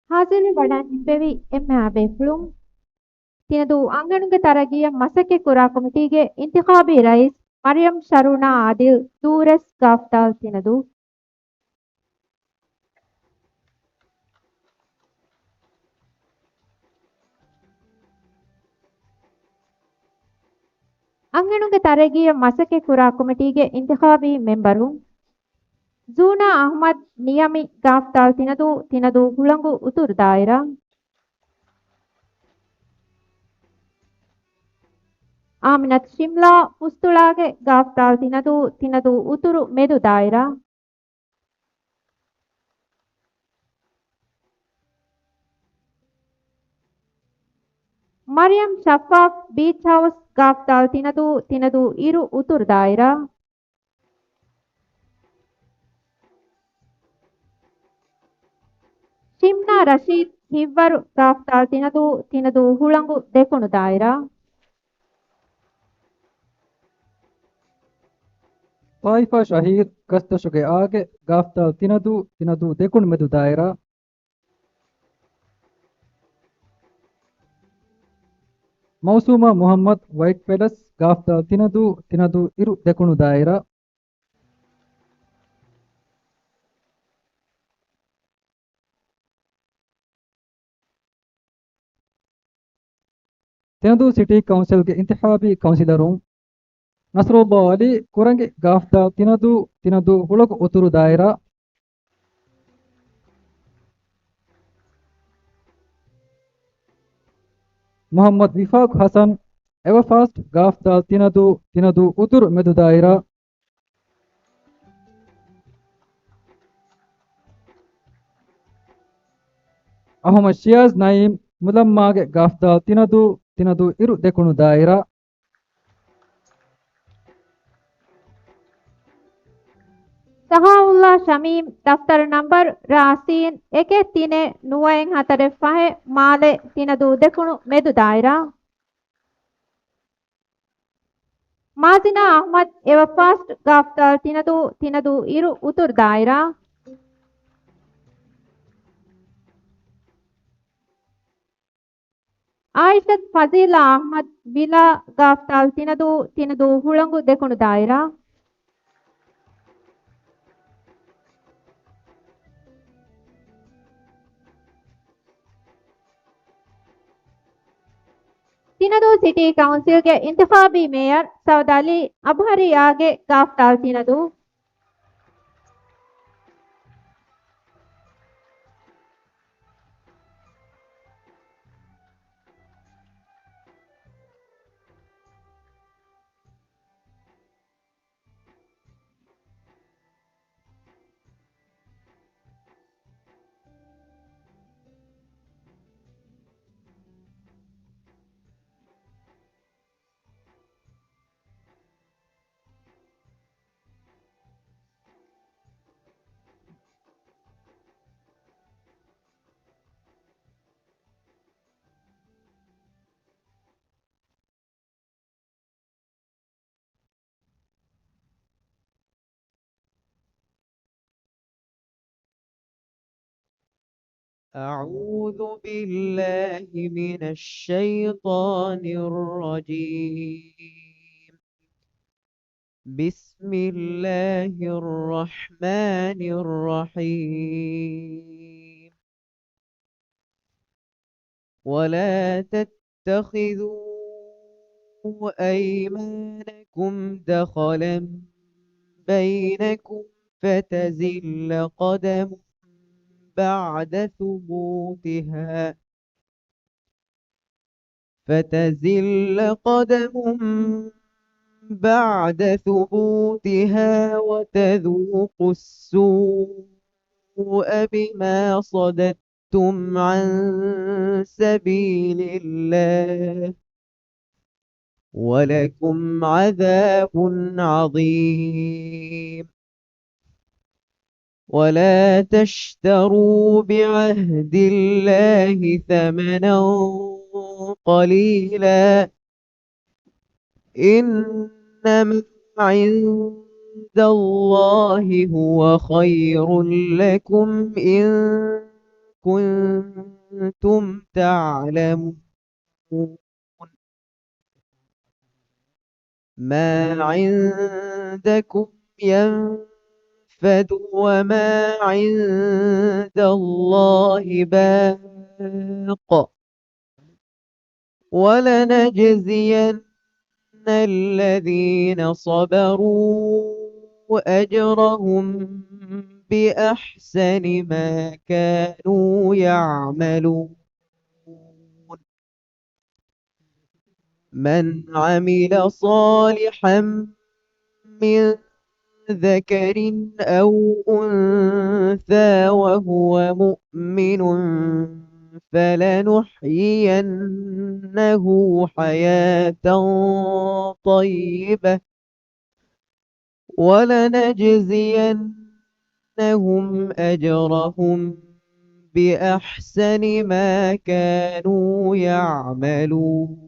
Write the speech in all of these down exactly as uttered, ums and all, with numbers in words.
ހާޒިރުވެވަޑައިގެންފިއްޔާ އެންމެހާ ބޭފުޅުން، ތިނަދޫ އަންގަނޑުގެ ތަރައްގީއަށް މަސައްކަތް ކުރާ ކޮމިޓީގެ އިންތިޚާބީ ރައީސް މަރިޔަމް ޝަރޫނާ އާދިލް، ދޫ ރެސް ގާފްދާލް ތިނަދޫ. އަންގަނޑުގެ ތަރައްގީއަށް މަސައްކަތް ކުރާ ކޮމިޓީގެ އިންތިޚާބީ މެމްބަރުން، ޒޫނާ އަޙްމަދު، ނިޔަމި، ގާފްދާލް ތިނަދޫ، ތިނަދޫ ހުޅަނގު އުތުރު ދާއިރާ. އާމިނަތު ޝިމްލާ، ފުސްތުޅާގެ، ގާފްދާލް ތިނަދޫ، ތިނަދޫ އުތުރު މެދު ދާއިރާ. މަރިޔަމް ޝައްފާފް، ބީޗް ހައުސް، ގާފްދާލް ތިނަދޫ، ތިނަދޫ އިރު އުތުރު ދާއިރާ. ޝިމްނާ ރަޝީދު، ހިއްވަރު، ގާފްދާލް ތިނަދޫ، ތިނަދޫ ހުޅަނގު ދެކުނު ދާއިރާ. ޠާއިފާ ޝަހީދު، ގަސްދޮށުގެ އާގެ، ގާފްދާލް ތިނަދޫ، ތިނަދޫ ދެކުނު މެދު ދާއިރާ. މައުސޫމާ މުޙައްމަދު، ވައިޓް ޕެލަސް، ގާފްދާލް ތިނަދޫ، ތިނަދޫ އިރު ދެކުނު ދާއިރާ. ތިނަދޫ ސިޓީ ކައުންސިލްގެ އިންތިޚާބީ ކައުންސިލަރުން، ނަޞްރުﷲ ޢަލީ، ކުރަނގި، ގާފްދާލް ތިނަދޫ، ތިނަދޫ ހުޅަނގު އުތުރު ދާއިރާ. މުޙައްމަދު ވިފާޤު ޙަސަން، އެވަރ ފާސްޓް، ގާފްދާލް ތިނަދޫ، ތިނަދޫ އުތުރު މެދު ދާއިރާ. އަޙުމަދު ޝިޔާޒް ނައީމް، މުލައްމާގެ، ގާފްދާލް ތިނަދޫ، ތިނަދޫ އިރު ދެކުނު ދާއިރާ. ސަހާއުﷲ ޝަމީމް، ދަފްތަރު ނަންބަރު ރާސީން އެކެއް ތިނެއް ނުވައެއް ހަތަރެއް ފަހެއް މާލެ، ތިނަދޫ ދެކުނު މެދު ދާއިރާ. މާޒިނާ އަޙްމަދު، އެވަރ ފާސްޓް، ގާފްދާލް ތިނަދޫ، ތިނަދޫ އިރު އުތުރު ދާއިރާ. އާއިޝަތު ފަޒީލާ އަޙްމަދު، ވިލާ، ގާފްދާލް ތިނަދޫ، ތިނަދޫ ހުޅަނގު ދެކުނު ދާއިރާ. ތިނަދޫ ސިޓީ ކައުންސިލްގެ އިންތިޚާބީ މޭޔަރު ސައުދު ޢަލީ އަބްހަރީ އާގެ، ގާފްދާލް ތިނަދޫ. أعوذ بالله من الشيطان الرجيم. بسم الله الرحمن الرحيم. ولا تتخذوا أيمانكم دخلا بينكم فتزل قدم بعد ثبوتها، فتزل قدم بعد ثبوتها وتذوقوا السوء بما صددتم عن سبيل الله ولكم عذاب عظيم. ولا تشتروا بعهد الله ثمنا قليلا إنما عند الله هو خير لكم إن كنتم تعلمون. ما عندكم ينفد وما عند الله باق. ولنجزين الذين صبروا أجرهم بأحسن ما كانوا يعملون. من عمل صالحا من ذكر أو أنثى وهو مؤمن فلنحيينه حياة طيبة ولنجزينهم أجرهم بأحسن ما كانوا يعملون.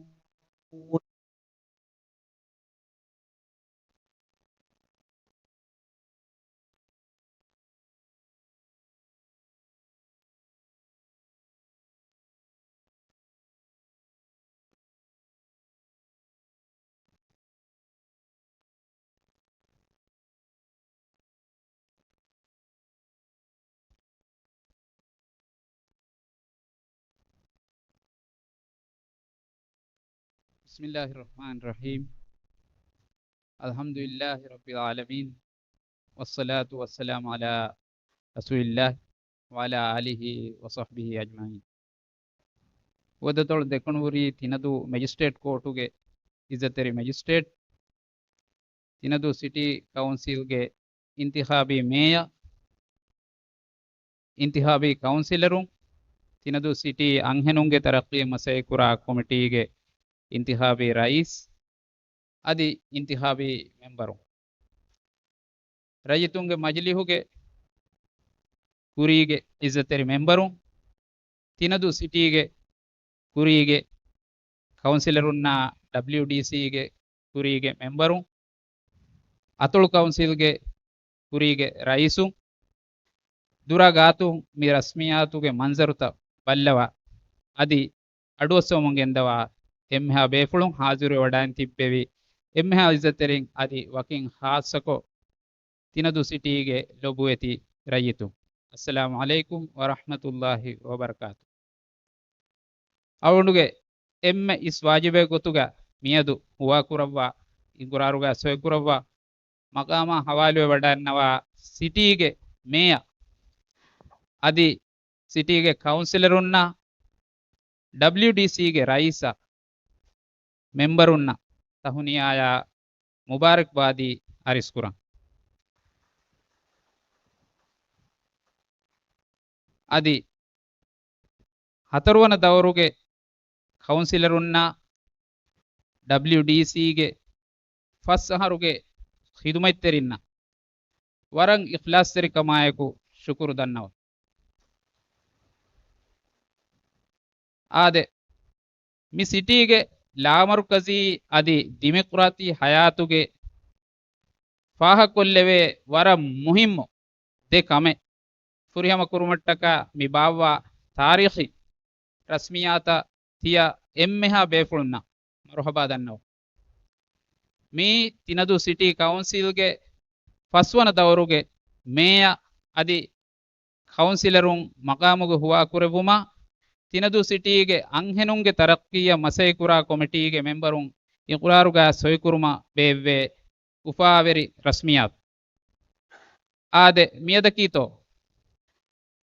بسم الله الرحمن الرحيم. الحمد لله رب العالمين. والصلاة والسلام على رسول الله وعلى آله وصحبه أجمعين. ހުވަދަތޮޅު ދެކުނުވުރީ ތިނަދޫ މެޖިސްޓްރޭޓް ކޯޓުގެ އިއްޒަތްތެރި މެޖިސްޓްރޭޓް، ތިނަދޫ ސިޓީ ކައުންސިލްގެ އިންތިޚާބީ މޭޔަރ، އިންތިޚާބީ ކައުންސިލަރުން، ތިނަދޫ ސިޓީ އަންހެނުންގެ ތަރައްޤީ މަސައްކަތްކުރާ ކޮމިޓީގެ އިންތިޚާބީ ރައީސް، އަދި އިންތިޚާބީ މެމްބަރުން. ރައްޔިތުންގެ މަޖިލީހުގެ ކުރީގެ އިއްޒަތްތެރި މެމްބަރުން، ތިނަދޫ ސިޓީގެ ކުރީގެ ކައުންސިލަރުންނާ ޑަބްލިޔުޑީސީގެ ކުރީގެ މެމްބަރުން، އަތޮޅު ކައުންސިލްގެ ކުރީގެ ރައީސުން، ދުރާ ގާތުން މި ރަސްމިއްޔާތުގެ މަންޒަރުތައް ބައްލަވާ، އަދި އަޑުއައްސަވަމުން ގެންދަވާ އެންމެހާ ބޭފުޅުން ހާޒިރުވެވަޑައިން ތިއްބެވި އެންމެހާ އިއްޒަތްތެރިން އަދި ވަކިން ޚާއްޞަކޮށް، ތިނަދޫ ސިޓީގެ ލޮބުވެތި ރައްޔިތުން، އައްސަލާމު ޢަލައިކުމް ވަރަޙްމަތުﷲި ވަބަރަކާތު. އަޅުގަނޑުގެ އެންމެ އިސް ވާޖިބެއް ގޮތުގަ މިއަދު ހުވާކުރައްވާ، އިގުރާރުގަ ސޮއިކުރައްވާ، މަޤާމާ ޙަވާލުވެވަޑައިންނަވާ ސިޓީގެ މޭޔަރ އަދި ސިޓީގެ ކައުންސިލަރުންނާ، ޑަބްލިޔުޑީސީގެ ރައީސާ، މެމްބަރުންނަށް ތަހުނިޔާޔާ މުބާރަކްބާދީ އަރިސްކުރަން. އަދި ހަތަރުވަނަ ދައުރުގެ ކައުންސިލަރުންނާ، ޑަބްލިޔުޑީސީގެ ފަސް އަހަރުގެ ޚިދުމަތްތެރިންނަށް ވަރަށް އިޚްލާޞްތެރިކަމާއެކު ޝުކުރު ދަންނަވަން. އާދެ، މި ސިޓީގެ ލާމަރުކަޒީ އަދި ޑިމޮކްރާތީ ޙަޔާތުގެ ފާހަގަކޮށްލެވޭ ވަރަށް މުހިއްމު ދެ ކަމެއް ފުރިހަމަ ކުރުމަށްޓަކާ މި ބާއްވާ ތާރީޚީ ރަސްމިއްޔާތަށް ތިޔަ އެންމެހާ ބޭފުޅުންނަށް މަރުޙަބާ ދަންނަވަން. މިއީ ތިނަދޫ ސިޓީ ކައުންސިލްގެ ފަސްވަނަ ދައުރުގެ މޭޔަރ އަދި ކައުންސިލަރުން މަޤާމުގެ ހުވާކުރެއްވުމަށް ތިނަދޫ ސިޓީގެ އަންހެނުންގެ ތަރައްޤީއަށް މަސައްކަތްކުރާ ކޮމިޓީގެ މެމްބަރުން އިޤްރާރުގަ ސޮއިކުރުމަށް ބޭއްވޭ އުފާވެރި ރަސްމިއްޔާތު. އާދެ، މިއަދަކީތޯ؟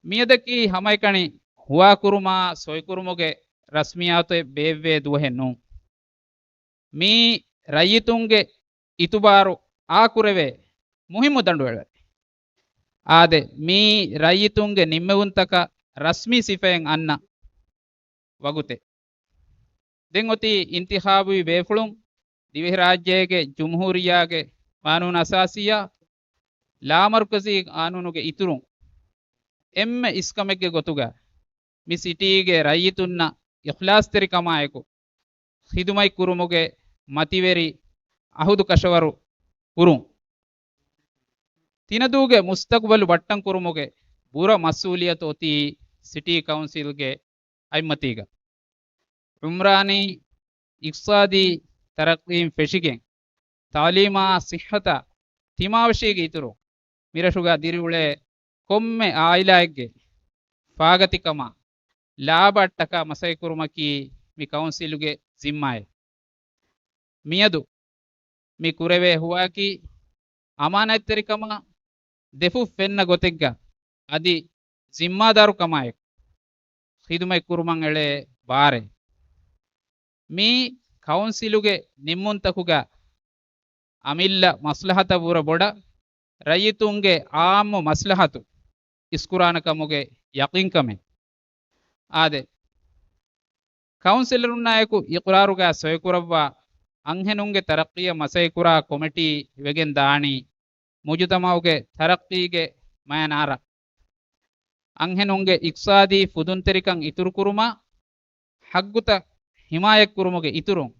މިއަދަކީ ހަމައެކަނި ހުވާކުރުމާ ސޮއިކުރުމުގެ ރަސްމިއްޔާތެއް ބޭއްވޭ ދުވަހެއް ނޫން. މީ ރައްޔިތުންގެ އިތުބާރު އާކުރެވޭ މުހިއްމު ދަނޑުވަޅެއް. އާދެ، މީ ރައްޔިތުންގެ ނިންމެވުންތަކަށް ރަސްމީ ސިފައެއް އަންނަ ވަގުތެއް. ދެން އޮތީ އިންތިޚާބީ ބޭފުޅުން، ދިވެހިރާއްޖޭގެ ޖުމްހޫރިއްޔާގެ ޤާނޫނު އަސާސީއާ، ލާމަރުކަޒީ ޤާނޫނުގެ އިތުރުން އެންމެ އިސްކަމެއްގެ ގޮތުގަ މި ސިޓީގެ ރައްޔިތުންނަށް އިޚްލާޞްތެރިކަމާއެކު ޚިދުމަތް ކުރުމުގެ މަތިވެރި އަހުދު ކަށަވަރު ކުރުން. ތިނަދޫގެ މުސްތަޤްބަލު ބައްޓަން ކުރުމުގެ ބުރަ މަސްއޫލިއްޔަތު އޮތީ ސިޓީ ކައުންސިލްގެ އަތްމަތީގަ. ޢުމްރާނީ އިޤްތިޞާދީ ތަރައްޤީން ފެށިގެން، ތަޢުލީމާ ޞިއްޙަތާ ތިމާވެށީގެ އިތުރުން، މިރަށުގަ ދިރިއުޅޭ ކޮންމެ ޢާއިލާއެއްގެ ފާގަތިކަމާ ލާބައަށްޓަކާ މަސައްކަތްކުރުމަކީ މި ކައުންސިލުގެ ޒިންމާއެއް. މިއަދު މި ކުރެވޭ ހުވައަކީ އަމާނާތްތެރިކަމާ ދެފުށް ފެންނަ ގޮތެއްގަ އަދި ޒިންމާދާރުކަމާއެކު ޚިދުމަތްކުރުމަށް އެޅޭ ބާރެއް. މީ ކައުންސިލުގެ ނިންމުންތަކުގަ އަމިއްލަ މަސްލަހަތަށް ވުރެ ބޮޑަށް ރައްޔިތުންގެ ޢާއްމު މަސްލަހަތު އިސްކުރާނެ ކަމުގެ ޔަޤީންކަމެއް. އާދެ، ކައުންސިލަރުންނާއެކު އިޤްރާރުގަ ސޮއިކުރައްވާ އަންހެނުންގެ ތަރައްޤީއަށް މަސައްކަތްކުރާ ކޮމިޓީ ވެގެން ދާނީ މުޖުތަމަޢުގެ ތަރައްޤީގެ މަޔަނާރަށް. އަންހެނުންގެ އިޤްތިޞާދީ ފުދުންތެރިކަން އިތުރުކުރުމާ، ޙައްޤުތައް ޙިމާޔަތްކުރުމުގެ އިތުރުން،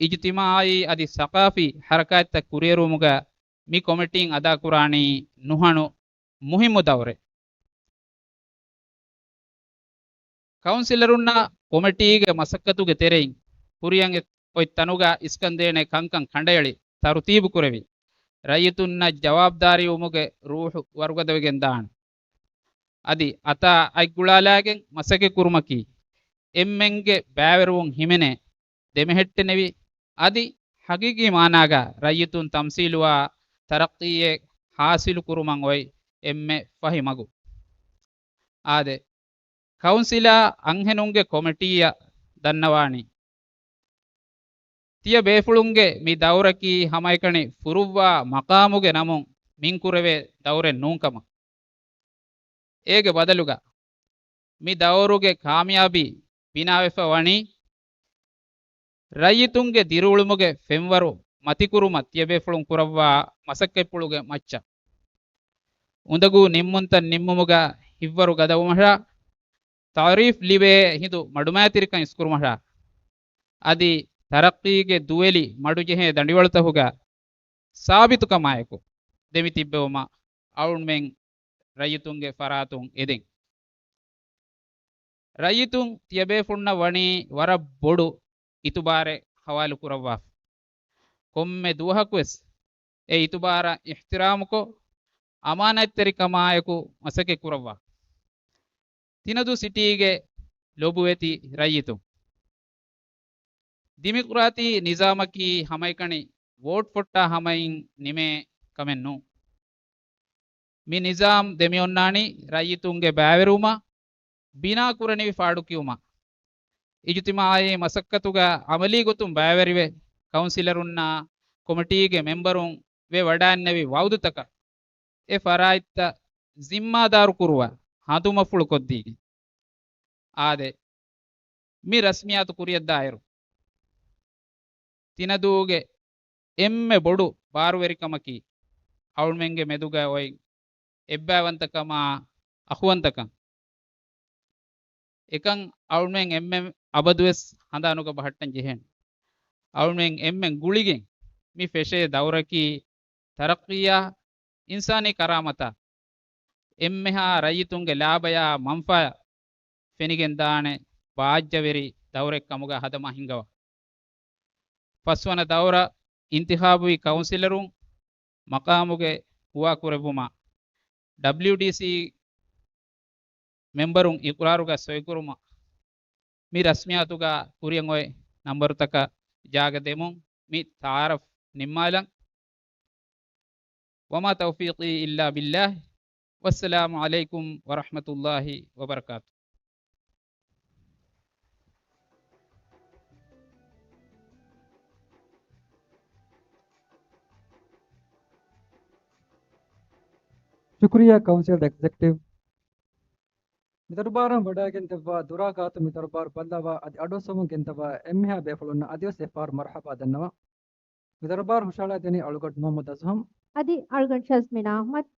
އިޖުތިމާޢީ އަދި ސަޤާފީ ޙަރަކާތްތައް ކުރިއެރުވުމުގަ މި ކޮމިޓީން އަދާކުރާނީ ނުހަނު މުހިއްމު ދައުރެއް. ކައުންސިލަރުންނާ ކޮމިޓީގެ މަސައްކަތުގެ ތެރެއިން ކުރިއަށް އޮތް ތަނުގަ އިސްކަންދޭނެ ކަންކަން ކަނޑައެޅި ތަރުތީބުކުރެވި، ރައްޔިތުންނަށް ޖަވާބުދާރީވުމުގެ ރޫޙު ވަރުގަދަވެގެން ދާނެ. އަދި އަތާ އަތްގުޅާލާގެން މަސައްކަތްކުރުމަކީ، އެންމެންގެ ބައިވެރިވުން ހިމެނޭ، ދެމެހެއްޓެނެވި، އަދި ޙަޤީޤީ މާނާގަ ރައްޔިތުން ތަމްސީލުވާ ތަރައްޤީއެއް ޙާޞިލު ކުރުމަށް އޮތް އެންމެ ފަހި މަގު. އާދެ، ކައުންސިލާ އަންހެނުންގެ ކޮމިޓީއަށް ދަންނަވާނީ، ތިޔަބޭފުޅުންގެ މި ދައުރަކީ ހަމައެކަނި ފުރުއްވާ މަޤާމުގެ ނަމުން މިންކުރެވޭ ދައުރެއް ނޫންކަމަށް. އޭގެ ބަދަލުގަ، މި ދައުރުގެ ކާމިޔާބީ ބިނާވެފަ ވަނީ، ރައްޔިތުންގެ ދިރިއުޅުމުގެ ފެންވަރު މަތިކުރުމަށް ތިޔަބޭފުޅުން ކުރައްވާ މަސައްކަތްޕުޅުގެ މައްޗަށް. އުނދަގޫ ނިންމުންތައް ނިންމުމުގަ ހިތްވަރު ގަދަވުމަށާ، ތަޢުރީފް ލިބޭ ހިނދު މަޑުމައިތިރިކަން އިސްކުރުމަށާ، އަދި ތަރައްޤީގެ ދުވެލި މަޑުޖެހޭ ދަނޑިވަޅުތަކުގަ ސާބިތުކަމާއެކު ދެމިތިއްބެވުމަށް އަޅުންމެން ރައްޔިތުންގެ ފަރާތުން އެދެން. ރައްޔިތުން ތިޔަބޭފުޅުންނަށް ވަނީ ވަރަށް ބޮޑު އިތުބާރެއް ހަވާލު ކުރައްވާފަ. ކޮންމެ ދުވަހަކުވެސް އެ އިތުބާރަށް އިޙްތިރާމުކޮށް، އަމާނާތްތެރިކަމާއެކު މަސައްކަތް ކުރައްވާ. ތިނަދޫ ސިޓީގެ ލޮބުވެތި ރައްޔިތުން. ޑިމޮކްރާތީ ނިޒާމަކީ ހަމައެކަނި ވޯޓް ފޮއްޓާ ހަމައިން ނިމޭ ކަމެއް ނޫން. މި ނިޒާމް ދެމިއޮންނާނީ ރައްޔިތުންގެ ބައިވެރިވުމާ، ބިނާ ކުރަނިވި ފާޑުކިޔުމާ. އިޖުތިމާޢީ މަސައްކަތުގަ ޢަމަލީ ގޮތުން ބައިވެރިވެ، ކައުންސިލަރުންނާ ކޮމިޓީގެ މެމްބަރުން ވެވަޑައިންނެވި ވަޢުދުތަކަށް އެ ފަރާތްތައް ޒިންމާދާރު ކުރުވާ ހަނދުމަފުޅު ކޮށްދީގެން. އާދެ، މި ރަސްމިއްޔާތު ކުރިއަށްދާއިރު، ތިނަދޫގެ އެންމެ ބޮޑު ބާރުވެރިކަމަކީ، އަޅުމެންގެ މެދުގަ އޮތް އެއްބައިވަންތަކަމާ އަޚުވަންތަކަން. އެކަން އަޅުމެން އެންމެން އަބަދުވެސް ހަނދާނުގަ ބަހައްޓަން ޖެހޭނެ. އަޅުމެން އެންމެން ގުޅިގެން މި ފެށޭ ދައުރަކީ ތަރައްޤީއާ، އިންސާނީ ކަރާމަތާ، އެންމެހާ ރައްޔިތުންގެ ލާބަޔާ މަންފާ ފެނިގެންދާނެ ބާއްޖަވެރި ދައުރެއް ކަމުގަ ހަދަމާ ހިންގަވާ. ފަސްވަނަ ދައުރަށް އިންތިޚާބުވި ކައުންސިލަރުން މަޤާމުގެ ހުވާ ކުރެއްވުމަށް، ޑަބްލިޔުޑީސީ މެމްބަރުން އިޤްރާރުގަ ސޮއިކުރުމަށް، މި ރަސްމިއްޔާތުގަ ކުރިއަށް އޮތް ނަންބަރުތަކަށް ޖާގަ ދެމުން މި ތަޢާރަފް ނިންމާލަން. وما توفيقي إلا بالله. والسلام عليكم ورحمة الله وبركاته. ޝުކުރިއްޔާ ކައުންސިލް އެގްޒެކެޓިވް. މި ދަރުބާރަށް ވަޑައިގެން ދެއްވާ ދުރާ ގާތު މި ދަރުބާރު ބައްލަވާ އަދި އަޑުއައްސަވަމުން ގެންދަވާ އެންމެހާ ބޭފުޅުންނަށް އަދިވެސް އެއްފަހަރު މަރުޙަބާ ދަންނަވަން. މި ދަރުބާރު ހުށަހަޅައިދެނީ އަޅުގަނޑު މުޙައްމަދު އަޒްހަމް. އަދި އަޅުގަނޑު ޝަޒްމިނާ އަޙްމަދު.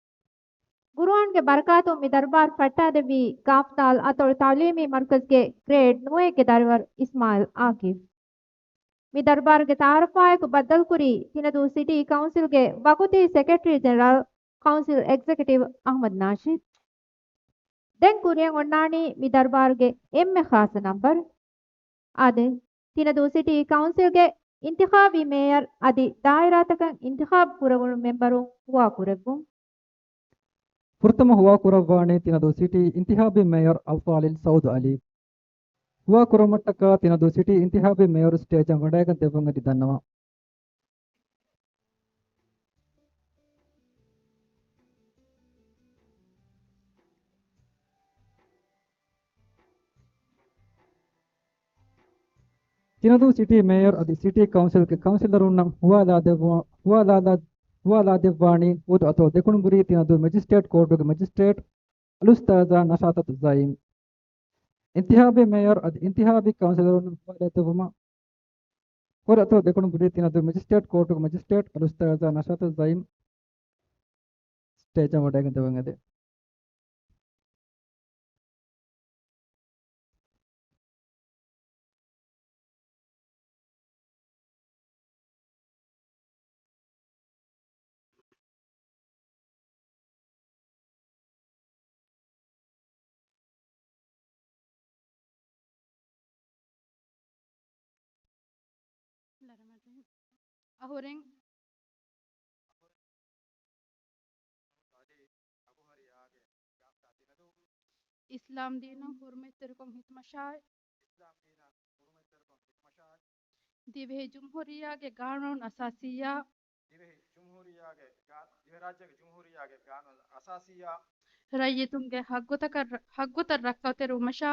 ގުރުއާންގެ ބަރަކާތުން މި ދަރުބާރު ފައްޓާދެއްވީ ގާފްދާލް އަތޮޅު ތަޢުލީމީ މަރުކަޒުގެ ގްރޭޑް ނުވައެއްގެ ދަރިވަރު އިސްމާއިލް އާކިފް. މި ދަރުބާރުގެ ތަޢާރަފާއެކު ބައްދަލުކުރީ ތިނަދޫ ސިޓީ ކައުންސިލްގެ ވަގުތީ ސެކްރެޓަރީ ޖެނެރަލް، ކައުންސިލް އެގްޒެކެޓިވް އަޙްމަދު ނާޝިދް. ދެން ކުރިއަށް އޮންނާނީ މި ދަރުބާރުގެ އެންމެ ޚާއްޞަ ނަންބަރު. އާދެ، ތިނަދޫ ސިޓީ ކައުންސިލްގެ އިންތިޚާބީ މޭޔަރު އަދި ދާއިރާތަކަށް އިންތިޚާބު ކުރެވުނު މެންބަރުން ހުވާކުރެއްވުން. ފުރަތަމަ ހުވާކުރައްވާނީ ތިނަދޫ ސިޓީ އިންތިޚާބީ މޭޔަރު އަލްފާޟިލް ސައުދު އަލީ. ހުވާކުރުމަށްޓަކާ ތިނަދޫ ސިޓީ އިންތިޚާބީ މޭޔަރު ސްޓޭޖަށް ވަޑައިގަން ދެއްވުން އެދި ދަންނަވަން. ތިނަދޫ ސިޓީ މޭޔަރު އަދި ސިޓީ ކައުންސިލްގެ ކައުންސިލަރުންނަށް ހުވާލާދެއްވު-، ހުވާލާލާ-، ހުވާލާދެއްވާނީ އުދު އަތޮޅު ދެކުނުބުރީ ތިނަދޫ މެޖިސްޓްރޭޓް ކޯޓުގެ މެޖިސްޓްރޭޓް އަލްއުސްތާޛާ ނަޝާތަތު ޒައީމް. އިންތިޚާބީ މޭޔަރު އަދި އިންތިޚާބީ ކައުންސިލަރުންނަށް ހުވާލާދެއްވުމަށް ކުރިއަށް އަތޮޅު ދެކުނުބުރީ ތިނަދޫ މެޖިސްޓްރޭޓް ކޯޓުގެ މެޖިސްޓްރޭޓް އަލްއުސްތާޛާ ނަޝާތު ޒައީމް ސްޓޭޖަށް ވަޑައިގެން ދެވެން އެދެން. އަހުރެން އިސްލާމް ދީނަށް ހުރުމަތްތެރިކޮށް ހިދުމަށާއި، ދިވެހި ޖުމްހޫރިއްޔާގެ ގާނޫނު އަސާސީއާ، ދިވެހި ޖުމްހޫރިއްޔާގެ ގާ-، ދިވެހިރާއްޖޭގެ ޖުމްހޫރިއްޔާގެ ގާނޫނު އަސާސީއާ، ރައްޔިތުންގެ ހައްގުތަކަށް، ހައްގުތައް ރައްކާތެރިވުމަށާ،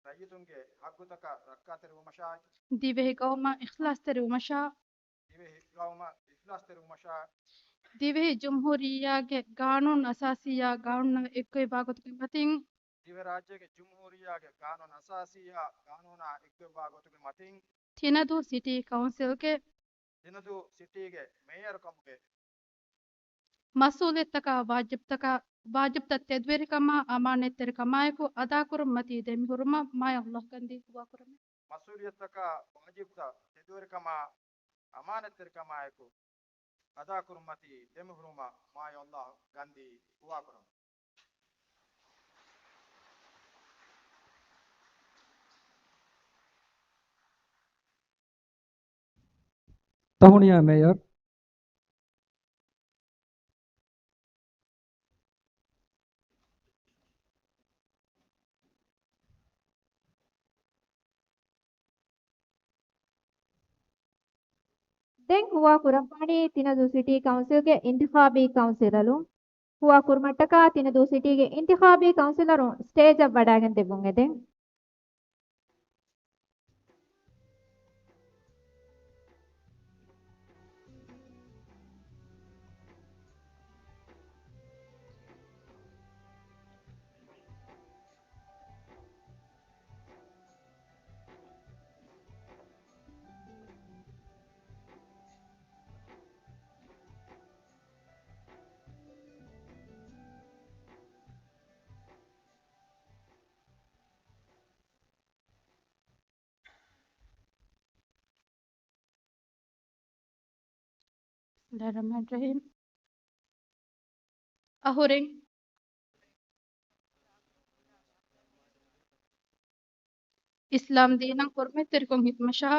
ރައްޔިތުންގެ ހައްގުތަކަށް ރައްކާތެރިވުމަށާއި، ދިވެހި ގައުމަށް އިޚްލާޞްތެރިވުމަށާ، ދިވެހި ގައުމަށް އިޚްލާޞްތެރިވުމަށާއި، ދިވެހި ޖުމްހޫރިއްޔާގެ ގާނޫނު އަސާސީއާ ގާނޫނާ އެއްގޮތްވާ ގޮތުގެ މަތިން، ދިވެހިރާއްޖޭގެ ޖުމްހޫރިއްޔާގެ ގާނޫނު އަސާސީއާ ގާނޫނާ އެއްގޮތްވާ ގޮތުގެ މަތިން، ތިނަދޫ ސިޓީ ކައުންސިލްގެ ތިނަދޫ ސިޓީގެ މޭޔަރުކަމުގެ މަސްއޫލިއްޔަތުތަކާ ވާޖިބްތަކާ، ވާޖިބްތައް ތެދުވެރިކަމާ އަމާނަތްތެރިކަމާއެކު އަދާކުރުން މަތީ ދެމިހުރުމަށް މާތް ﷲ ކަންދީ ހުވާކުރަމޭ. މަސްއޫލިއްޔަތުތަކާ ވާޖިބްތައް ތެދުވެރިކަމާ އަމާނަތްތެރިކަމާއެކު އަދާކުރުން މަތީ ދެމިހުރުމަށް މާތް ﷲ ކަންދީ ހުވާކުރަމޭ. ތަހުނިޔާ މޭޔަރު. ދެން ހުވާ ކުރައްވާނީ ތިނަދޫ ސިޓީ ކައުންސިލްގެ އިންތިޚާބީ ކައުންސިލަރުން. ހުވާ ކުރުމަށްޓަކާ ތިނަދޫ ސިޓީގެ އިންތިޚާބީ ކައުންސިލަރުން ސްޓޭޖަށް ވަޑައިގެން ދެއްވުން އެދެން. ބިސްމިﷲ އައްރަޙްމާނި އައްރަޙީމް. އަހުރެން އިސްލާމް ދީނަށް ހުރުމަތްތެރިކޮށް ހިދުމަށާ،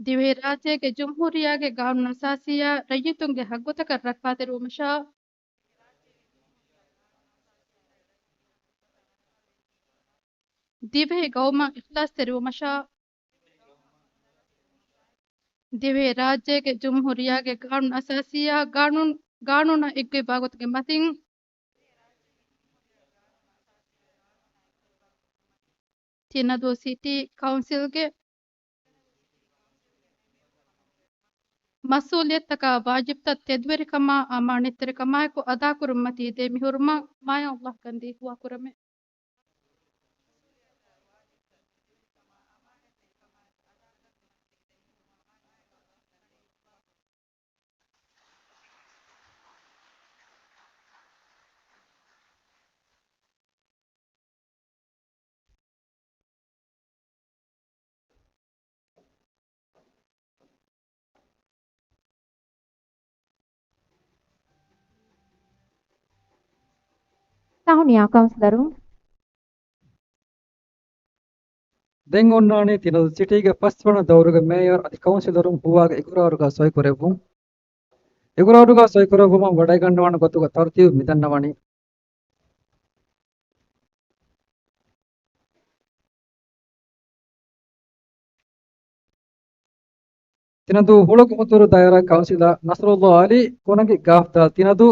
ދިވެހިރާއްޖޭގެ ޖުމްހޫރިއްޔާގެ ގާނޫނު އަސާސީއާ ރައްޔިތުންގެ ހައްގުތަކަށް ރައްކާތެރިވުމަށާ، ދިވެހި ގައުމަށް އިޚްލާޞްތެރިވުމަށާ، ދިވެހިރާއްޖޭގެ ޖުމްހޫރިއްޔާގެ ގާނޫނު އަސާސީއާ ގާނޫނު، ގާނޫނާ އެއްގޮތްވާ ގޮތުގެ މަތިން، ތިނަދޫ ސިޓީ ކައުންސިލްގެ މަސްއޫލިއްޔަތުތަކާ ވާޖިބްތައް ތެދުވެރިކަމާ އަމާނަތްތެރިކަމާއެކު އަދާކުރުން މަތީ ދެމިހުރުމަށް މާތް ﷲ ކަންދީ ހުވާކުރަމޭ. ޝަހުނިޔާ ކައުންސިލަރުން. ދެން އޮންނާނީ ތިނަދޫ ސިޓީގެ ފަސްވަނަ ދައުރުގެ މޭޔަރު އަދި ކައުންސިލަރުން ހުވާގެ އިގުރާރުގަ ސޮއިކުރެއްވުން. އިގުރާރުގަ ސޮއިކުރެއްވުމަށް ވަޑައިގަންނަވާނެ ގޮތުގެ ތަރުތީބު މިދަންނަވަނީ. ތިނަދޫ ހުޅަގު އުތުރު ދާއިރާ ކައުންސިލަރ ނަސްރުﷲ ޢަލީ، ކުނަގި ގާފްދާލް ތިނަދޫ.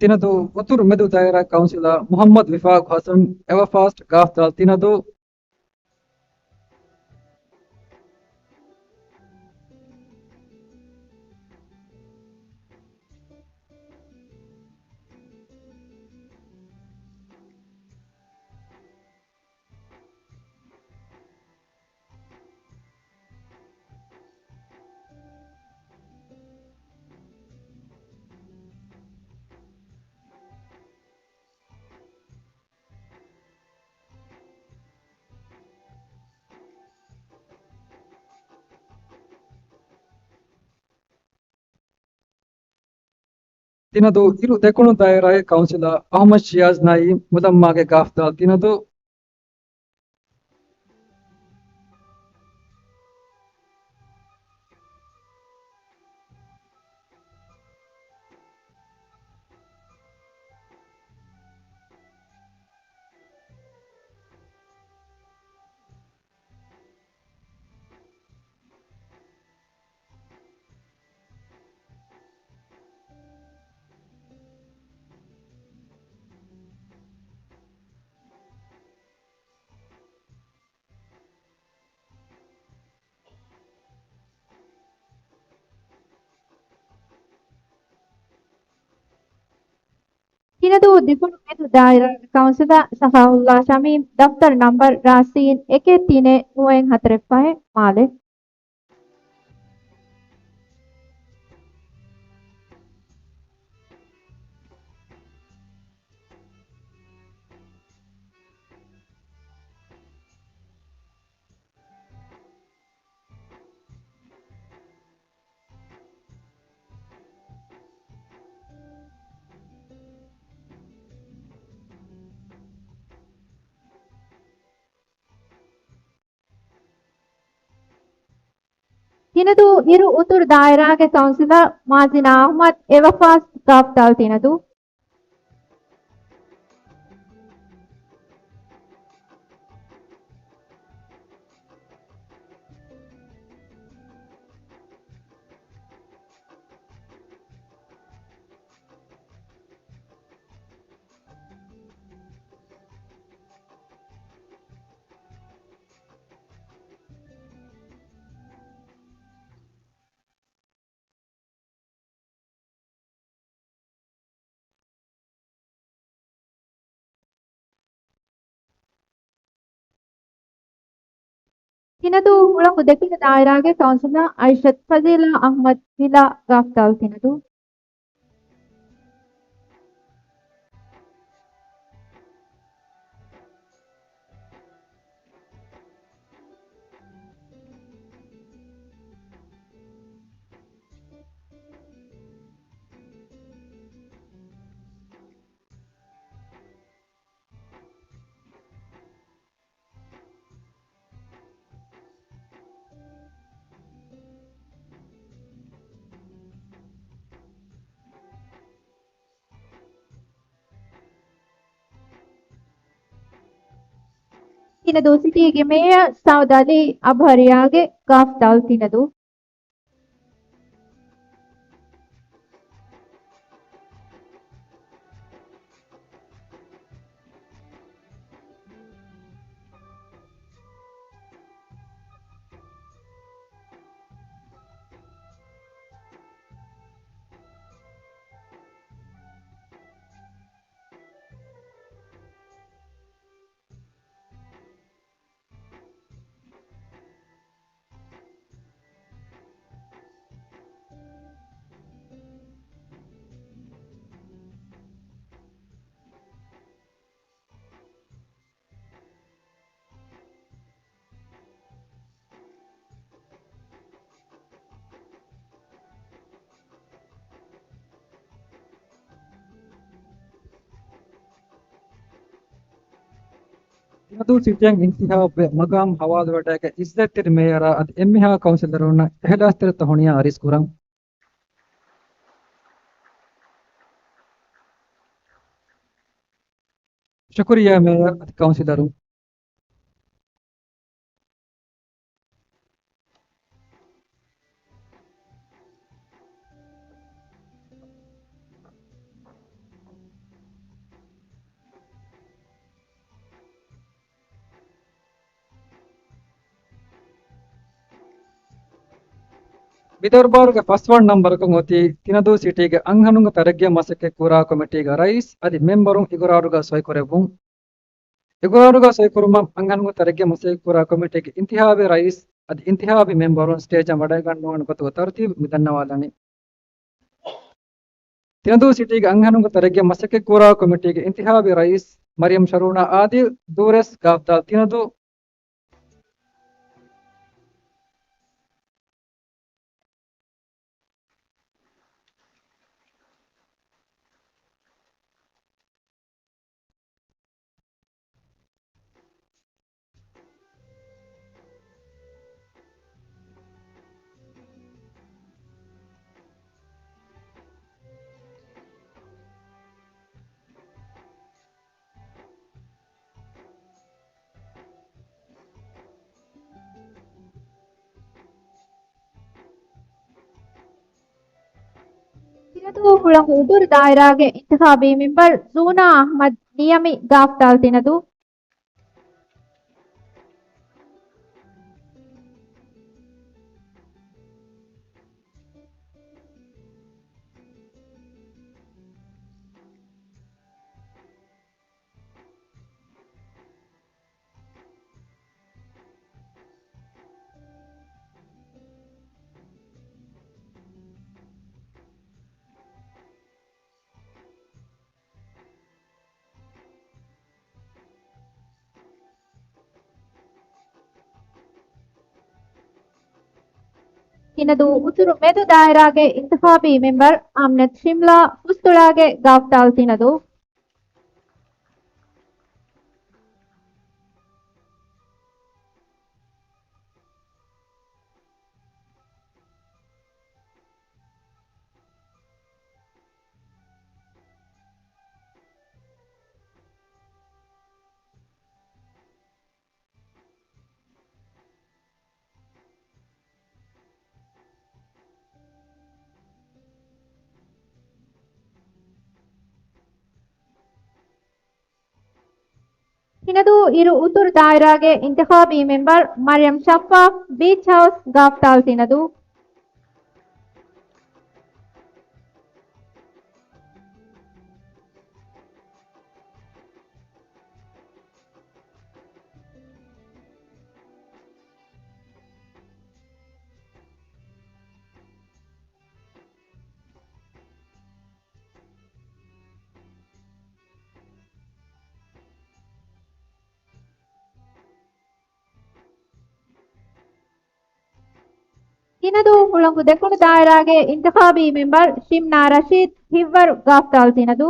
ތިނަދޫ އުތުރު މެދު ދާއިރާ ކައުންސިލަރ މުޙައްމަދު ވިފާގު ޙަސަން، އެވަފާސްޓް، ގާފްދާލް ތިނަދޫ. ތިނަދޫ އިރު ދެކުނު ދާއިރާގެ ކައުންސިލަރ އަޙްމަދު ޝިޔާޒް ނައީމް، މުލައްމާގެ ގާފްދާލް ތިނަދޫ. ތިނަދޫ ދެކުނު މެދު ދާއިރާގެ ކައުންސިލަރ ސަޚާއުﷲ ޝަމީމް، ދަފްތަރު ނަމްބަރު ރާސީން އެކެއް ތިނެއް ނުވައެއް ހަތަރެއް ފަހެއް، މާލެ. ތިނަދޫ އިރު އުތުރު ދާއިރާގެ ކައުންސިލަރ މާޒިނާ އަޙްމަދު، އެވަފާސް، ގާފްދާލް ތިނަދޫ. ތިނަދޫ ހުޅަނގު ދެކުނު ދާއިރާގެ ކައުންސިލަރ އައިޝަތު ފަޒީލާ އަޙްމަދު، ވިލާ، ގާފްދާލް ތިނަދޫ. ތިނަދޫ ސިޓީގެ މޭޔަރ ސައުދު އަލީ އަބުހަރިޔާގެ ގާފްދާލު ތިނަދޫ. ތިނަދޫ ސިޓީއަށް އިންތިހާބުވެ، މަގާމް ހަވާލުވެވަޑައިގަތް އިއްޒަތްތެރި މޭޔަރާ އަދި އެންމެހާ ކައުންސިލަރުންނަށް އިހުލާސްތެރިތައް ހޮނިޔާ އަރިސް ކުރަން. ޝުކުރިއްޔާ މޭޔަރ އަދި ކައުންސިލަރުން. މި ދަރުބާރުގެ ފަސްވަނަ ނަންބަރަކުން އޮތީ ތިނަދޫ ސިޓީގެ އަންހެނުންގެ ތަރައްގީ މަސައްކަތް ކުރާ ކޮމިޓީގެ ރައީސް އަދި މެމްބަރުން އިގުރާރުގަ ސޮއިކުރެއްވުން. އިގުރާރުގަ ސޮއިކުރުމަށް އަންހެނުންގެ ތަރައްގީ މަސައްކަތް ކުރާ ކޮމިޓީގެ އިންތިހާބީ ރައީސް އަދި އިންތިހާބީ މެމްބަރުން ސްޓޭޖަށް ވަޑައިގަންނަވާނެ ގޮތުގެ ތަރުތީބު މި ދަންނަވާލަނީ. ތިނަދޫ ސިޓީގެ އަންހެނުންގެ ތަރައްގީ މަސައްކަތް ކުރާ ކޮމިޓީގެ އިންތިހާބީ ރައީސް މަރިޔަމް ޝަރޫނާ އާދިލް ދޫރެސް ގާފްދާލް ތިނަދޫ. ތިނަދޫ ހުޅަނގު އުތުރު ދާއިރާގެ އިންތިޚާބީ މެމްބަރު ޒޫނާ އަޙްމަދު ނިޔަމި ގާފްދާލް ތިނަދޫ. ތިނަދޫ އުތުރު މެދު ދާއިރާގެ އިންތިޚާބީ މެމްބަރު އާމިނަތު ޝިމްލާ ފުސްތުޅާގެ ގާފްދާލް ތިނަދޫ. ތިނަދޫ އިރު އުތުރު ދާއިރާގެ އިންތިޚާބީ މެމްބަރު މަރިޔަމް ޝައްފާފް ބީޗް ހައުސް ގާފްދާލް ތިނަދޫ. ތިނަދޫ ހުޅަނގު ދެކުނު ދާއިރާގެ އިންތިޚާބީ މެމްބަރު ޝިމްނާ ރަޝީދު ހިއްވަރު ގާފްދާލް ތިނަދޫ.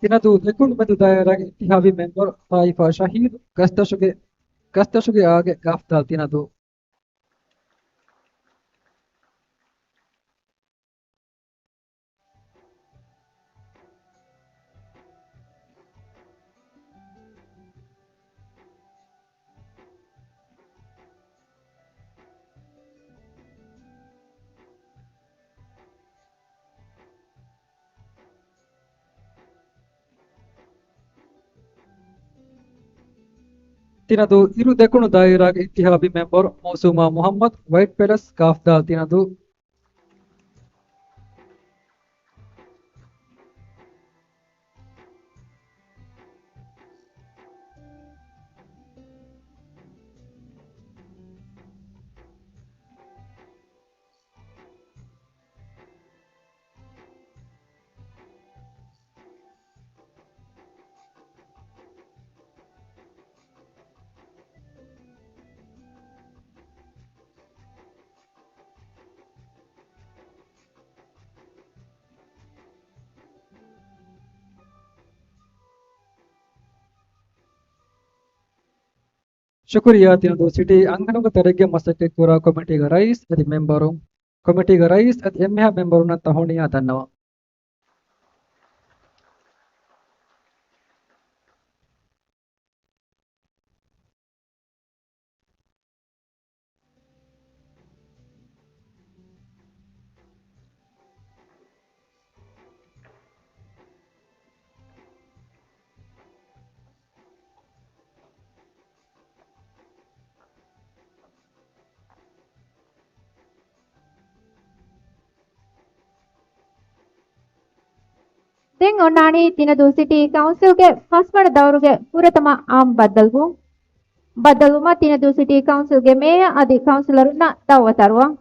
ތިނަދޫ ދެކުނު މެދު ދާއިރާގެ އިންތިހާބީ މެމްބަރު ތާއިފާ ޝަހީދު، ގަސްދަށުގެ، ގަސްދަށުގެ އާގެ ގާފްދާލް ތިނަދޫ. ތިނަދޫ އިރު ދެކުނު ދާއިރާގެ އިންތިހާބީ މެމްބަރު މައުސޫމާ މުޙައްމަދު، ވައިޓް ޕެލަސް، ގާފްދާލް ތިނަދޫ. ޝުކުރިއްޔާ ތިނަދޫ ސިޓީ އަންހެނުންގެ ތެރޭގަ މަސައްކަތްކުރާ ކޮމިޓީގެ ރައީސް އަދި މެމްބަރުން. ކޮމިޓީގެ ރައީސް އަދި އެންމެހާ މެމްބަރުންނަށް ތަހުނިޔާ ދަންނަވަން. ދެން އޮންނާނީ ތިނަދޫ ސިޓީ ކައުންސިލްގެ ފަސްވަނަ ދައުރުގެ ފުރަތަމަ އާއްމު ބައްދަލުވުން. ބައްދަލުވުމަށް ތިނަދޫ ސިޓީ ކައުންސިލްގެ މޭޔަރ އަދި ކައުންސިލަރުންނަށް ދައުވަތު އަރުވަން.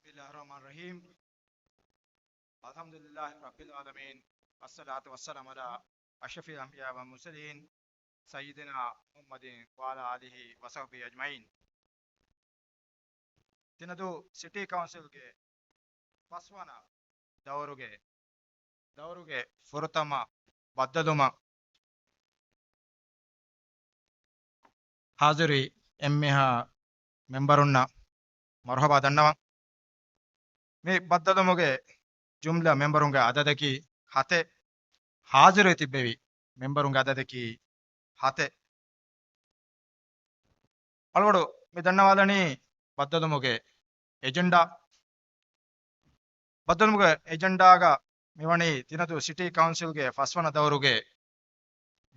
بسم الله الرحمن الرحيم. الحمد لله رب العالمين. والصلاة والسلام على أشرف الأنبياء والمرسلين سيدنا محمد وعلى آله وصحبه أجمعين. ތިނަދޫ ސިޓީ ކައުންސިލްގެ ފަސްވަނަ ދައުރުގެ، ދައުރުގެ ފުރަތަމަ ބައްދަލުމަށް ހާޒިރުވި އެންމެހާ މެމްބަރުންނަށް މަރުޙަބާ ދަންނަވަން. މި ބައްދަލުމުގެ ޖުމްލަ މެމްބަރުންގެ އަދަދަކީ ހަތެއް، ހާޒިރުވެ ތިއްބެވި މެމްބަރުންގެ އަދަދަކީ ހަތެއް. އަޅުގަޑު މި ދަންނަވާލަނީ ބައްދަލުމުގެ އެޖެންޑާ. ބައްދަލުމުގެ އެޖެންޑާގަ މިވަނީ ތިނަދޫ ސިޓީ ކައުންސިލްގެ ފަސްވަނަ ދައުރުގެ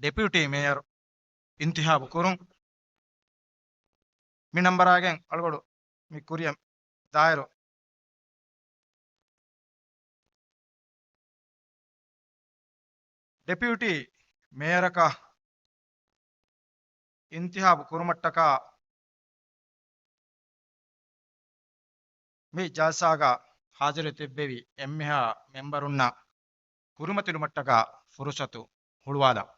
ޑެޕިއުޓީ މޭޔަރު އިންތިހާބު ކުރުން. މި ނަންބަރާގެން އަޅުގަޑު މި ކުރިއަށް ދާއިރު ޑެޕިއުޓީ މޭޔަރަކަށް އިންތިހާބު ކުރުމަށްޓަކާ މި ޖަލްސާގަ ހާޒިރު ތިއްބެވި އެންމެހާ މެމްބަރުންނަށް ކުރިމަތިލުމަށްޓަކާ ފުރުސަތު ހުޅުވާލަން.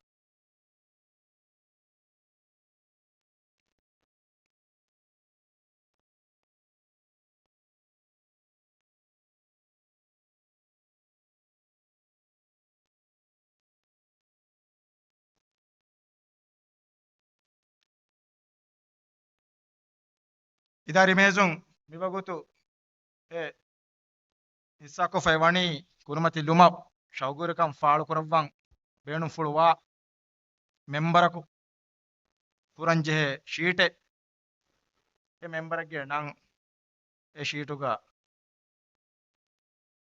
އިދާރީ މޭޒުން މިވަގުތު އެ ހިއްސާކޮށްފައި ވަނީ ކުރިމަތިލުމަށް ޝައުގުވެރިކަން ފާޅުކުރައްވަން ބޭނުންފުޅުވާ މެމްބަރަކު ކުރަންޖެހޭ ޝީޓެއް. އެ މެމްބަރެއްގެ ނަން އެ ޝީޓުގަ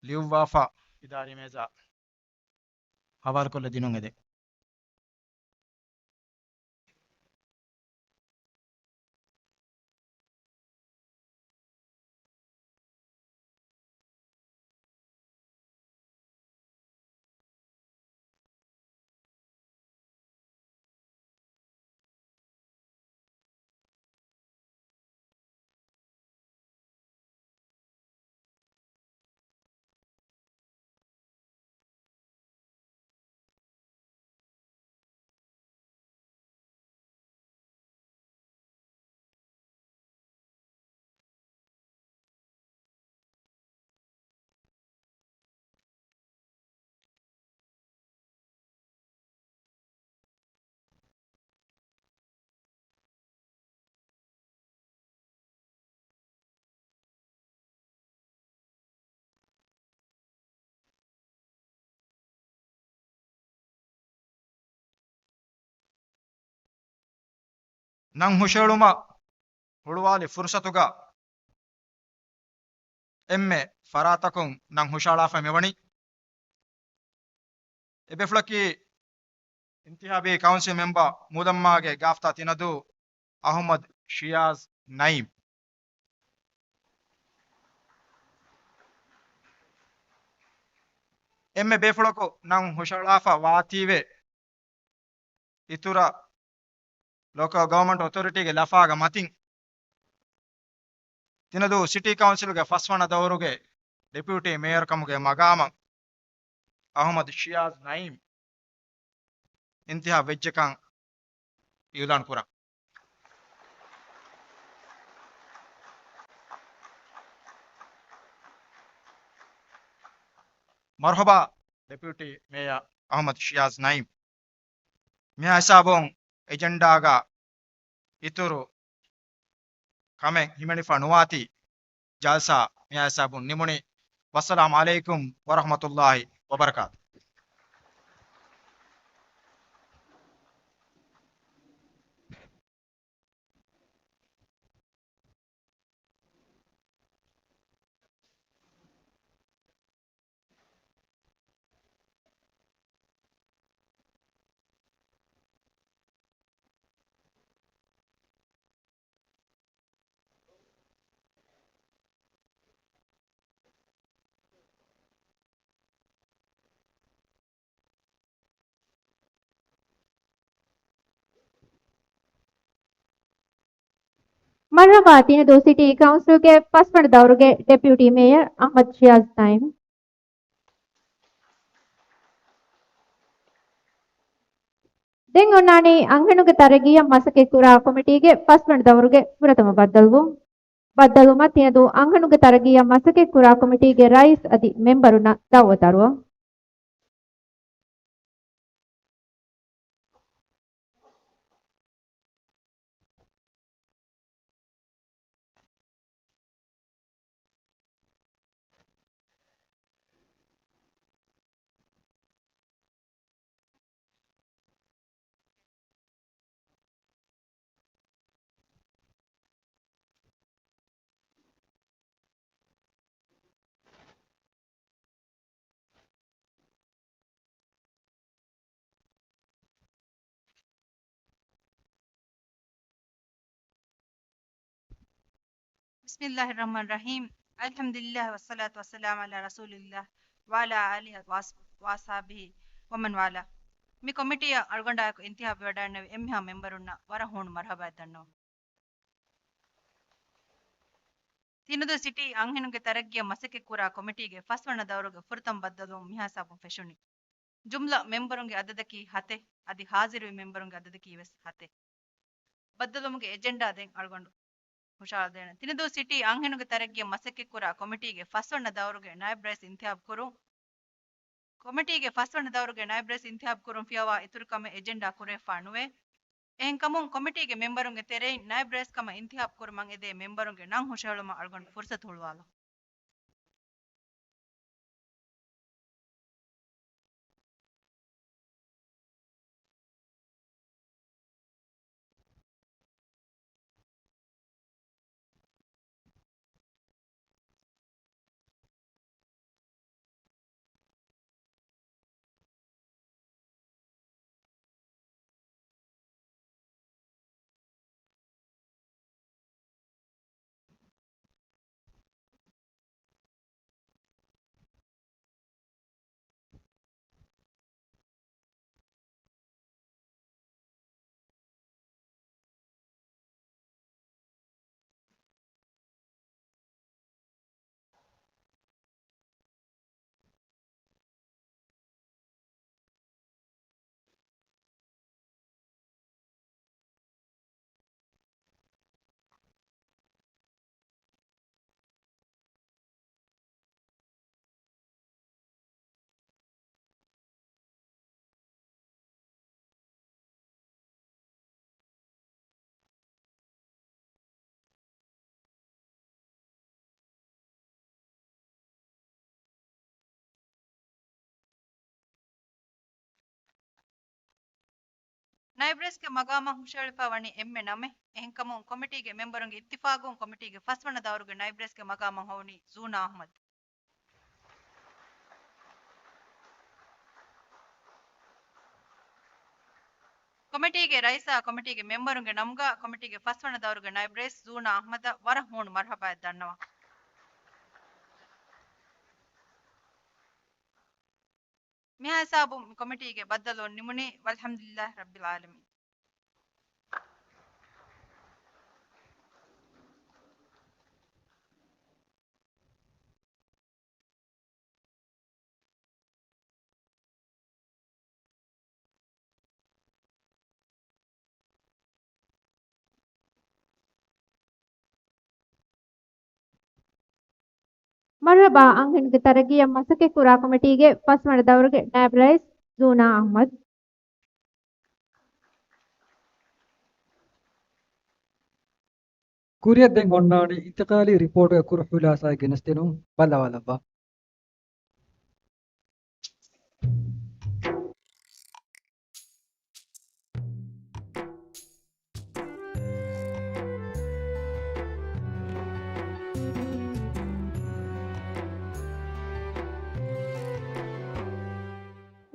ލިޔުއްވާފަ އިދާރީ މޭޒާ ހަވާލުކޮށްލަ ދިނުން އެދެން. ނަން ހުށައެޅުމަށް ހުޅުވާލި ފުރުސަތުގަ އެންމެ ފަރާތަކުން ނަން ހުށައަޅާފަ މިވަނީ. އެ ބޭފުޅަކީ އިންތިހާބީ ކައުންސިލް މެމްބަރ މޫދަމްމާގެ ގާފްތާ ތިނަދޫ އަހުމަދު ޝިޔާޒް ނައީމް. އެންމެ ބޭފުޅަކު ނަން ހުށައަޅާފަ ވާތީވެ އިތުރަށް ލޯކަލް ގަވަރމަންޓް އޮތޯރިޓީގެ ލަފާގަ މަތިން ތިނަދޫ ސިޓީ ކައުންސިލްގެ ފަސްވަނަ ދައުރުގެ ޑެޕިއުޓީ މޭޔަރ ކަމުގެ މަގާމަށް އަހުމަދު ޝިޔާޒް ނައީމް އިންތިހާބް ވެއްޖެކަން އިއުލާން ކުރަން. މަރުޙަބާ ޑެޕިއުޓީ މޭޔަރ އަހުމަދު ޝިޔާޒް ނައީމް. މިހާ ހިސާބުން އެޖެންޑާގަ އިތުރު ކަމެއް ހިމެނިފަ ނުވާތީ، ޖަލްސާ މިހާ ހިސާބުން ނިމުނީ. ވައްސަލާމް ޢަލައިކުމް ވަރަޙްމަތުﷲި ވަބަރަކާތު. މަރުޙަބާ ތިނަދޫ ސިޓީ ކައުންސިލްގެ ފަސްވަނަ ދައުރުގެ ޑެޕިއުޓީ މޭޔަރ އަޙްމަދު ޝިޔާޒް ނައީމް. ދެން އޮންނާނީ އަންހެނުންގެ ތަރައްގީއަށް މަސައްކަތްކުރާ ކޮމިޓީގެ ފަސްވަނަ ދައުރުގެ ފުރަތަމަ ބައްދަލުވުން. ބައްދަލުވުމަށް ތިނަދޫ އަންހެނުންގެ ތަރައްގީއަށް މަސައްކަތްކުރާ ކޮމިޓީގެ ރައީސް އަދި މެމްބަރުންނަށް ދައުވަތު އަރުވަން. بسم الله الرحمن الرحيم. الحمد لله والصلاة والسلام على رسول الله وعلى آله وأص-، وأصحابه ومن والاه. މި ކޮމިޓީއަށް އަޅުގަނޑާއެކު އިންތިހާބުވެވަޑައިގެންނެވި އެންމެހާ މެމްބަރުންނަށް ވަރަށް ހޫނު މަރުޙަބާ ދަންނަވަން. ތިނަދޫ ސިޓީ އަންހެނުންގެ ތަރައްގީއަށް މަސައްކަތްކުރާ ކޮމިޓީގެ ފަސްވަނަ ދައުރުގެ ފުރަތަމަ ބައްދަލުވުން މިހާ ހިސާބުން ފެށުނީ. ޖުމްލަ މެމްބަރުންގެ އަދަދަކީ ހަތެއް، އަދި ހާޒިރުވި މެމްބަރުންގެ އަދަދަކީ ވެސް ހަތެއް. ބައްދަލުވުމުގެ އެޖެންޑާ ދެން އަޅުގަނޑު ހުށަހަޅަދޭނެ. ތިނަދޫ ސިޓީ އަންހެނުންގެ ތަރައްގީއަށް މަސައްކަތްކުރާ ކޮމިޓީގެ ފަސްވަނަ ދައުރުގެ ނައިބް ރައީސް އިންތިހާބު ކުރުން. ކޮމިޓީގެ ފަސްވަނަ ދައުރުގެ ނައިބް ރައީސް އިންތިހާބު ކުރުން ފިޔަވާ އިތުރު ކަމެއް އެޖެންޑާ ކުރެވިފާ ނުވޭ. އެހެންކަމުން ކޮމިޓީގެ މެމްބަރުންގެ ތެރެއިން ނައިބް ރައީސް ކަމަށް އިންތިހާބު ކުރުމަށް އެދޭ މެމްބަރުންގެ ނަން ހުށަހެޅުމަށް އަޅުގަނޑު ފުރުސަތު ހުޅުވާލަން. ނައިބް ރައީސްގެ މަގާމަށް ހުށަހެޅިފައި ވަނީ އެންމެ ނަމެއް. އެހެންކަމުން ކޮމިޓީގެ މެމްބަރުންގެ އިއްތިފާގުން ކޮމިޓީގެ ފަސްވަނަ ދައުރުގެ ނައިބް ރައީސްގެ މަގާމަށް ހޮވުނީ ޒޫނާ އަޙްމަދު. ކޮމިޓީގެ ރައީސާ ކޮމިޓީގެ މެމްބަރުންގެ ނަމުގަ ކޮމިޓީގެ ފަސްވަނަ ދައުރުގެ ނައިބް ރައީސް ޒޫނާ އަޙްމަދަށް ވަރަށް ހޫނު މަރުޙަބާއެއް ދަންނަވަން. މިހާ ހިސާބުން މި ކޮމިޓީގެ ބައްދަލުވުން ނިމުނީ. ވަލްޙަމްދުލިއްލާހި ރައްބިލް ޢާލަމީން. މަރުޙަބާ، އަންހެނުންގެ ތަރައްގީއަށް މަސައްކަތްކުރާ ކޮމިޓީގެ ފަސްވަނަ ދައުރުގެ ނައިބް ރައީސް ޒޫނާ އަޙްމަދު. ކުރިއަށް ދެން އޮންނާނީ އިންތިޤާލީ ރިޕޯޓުގެ ކުރު ޚުލާޞާއެއް ގެނެސްދިނުން. ބައްލަވާލައްވާ.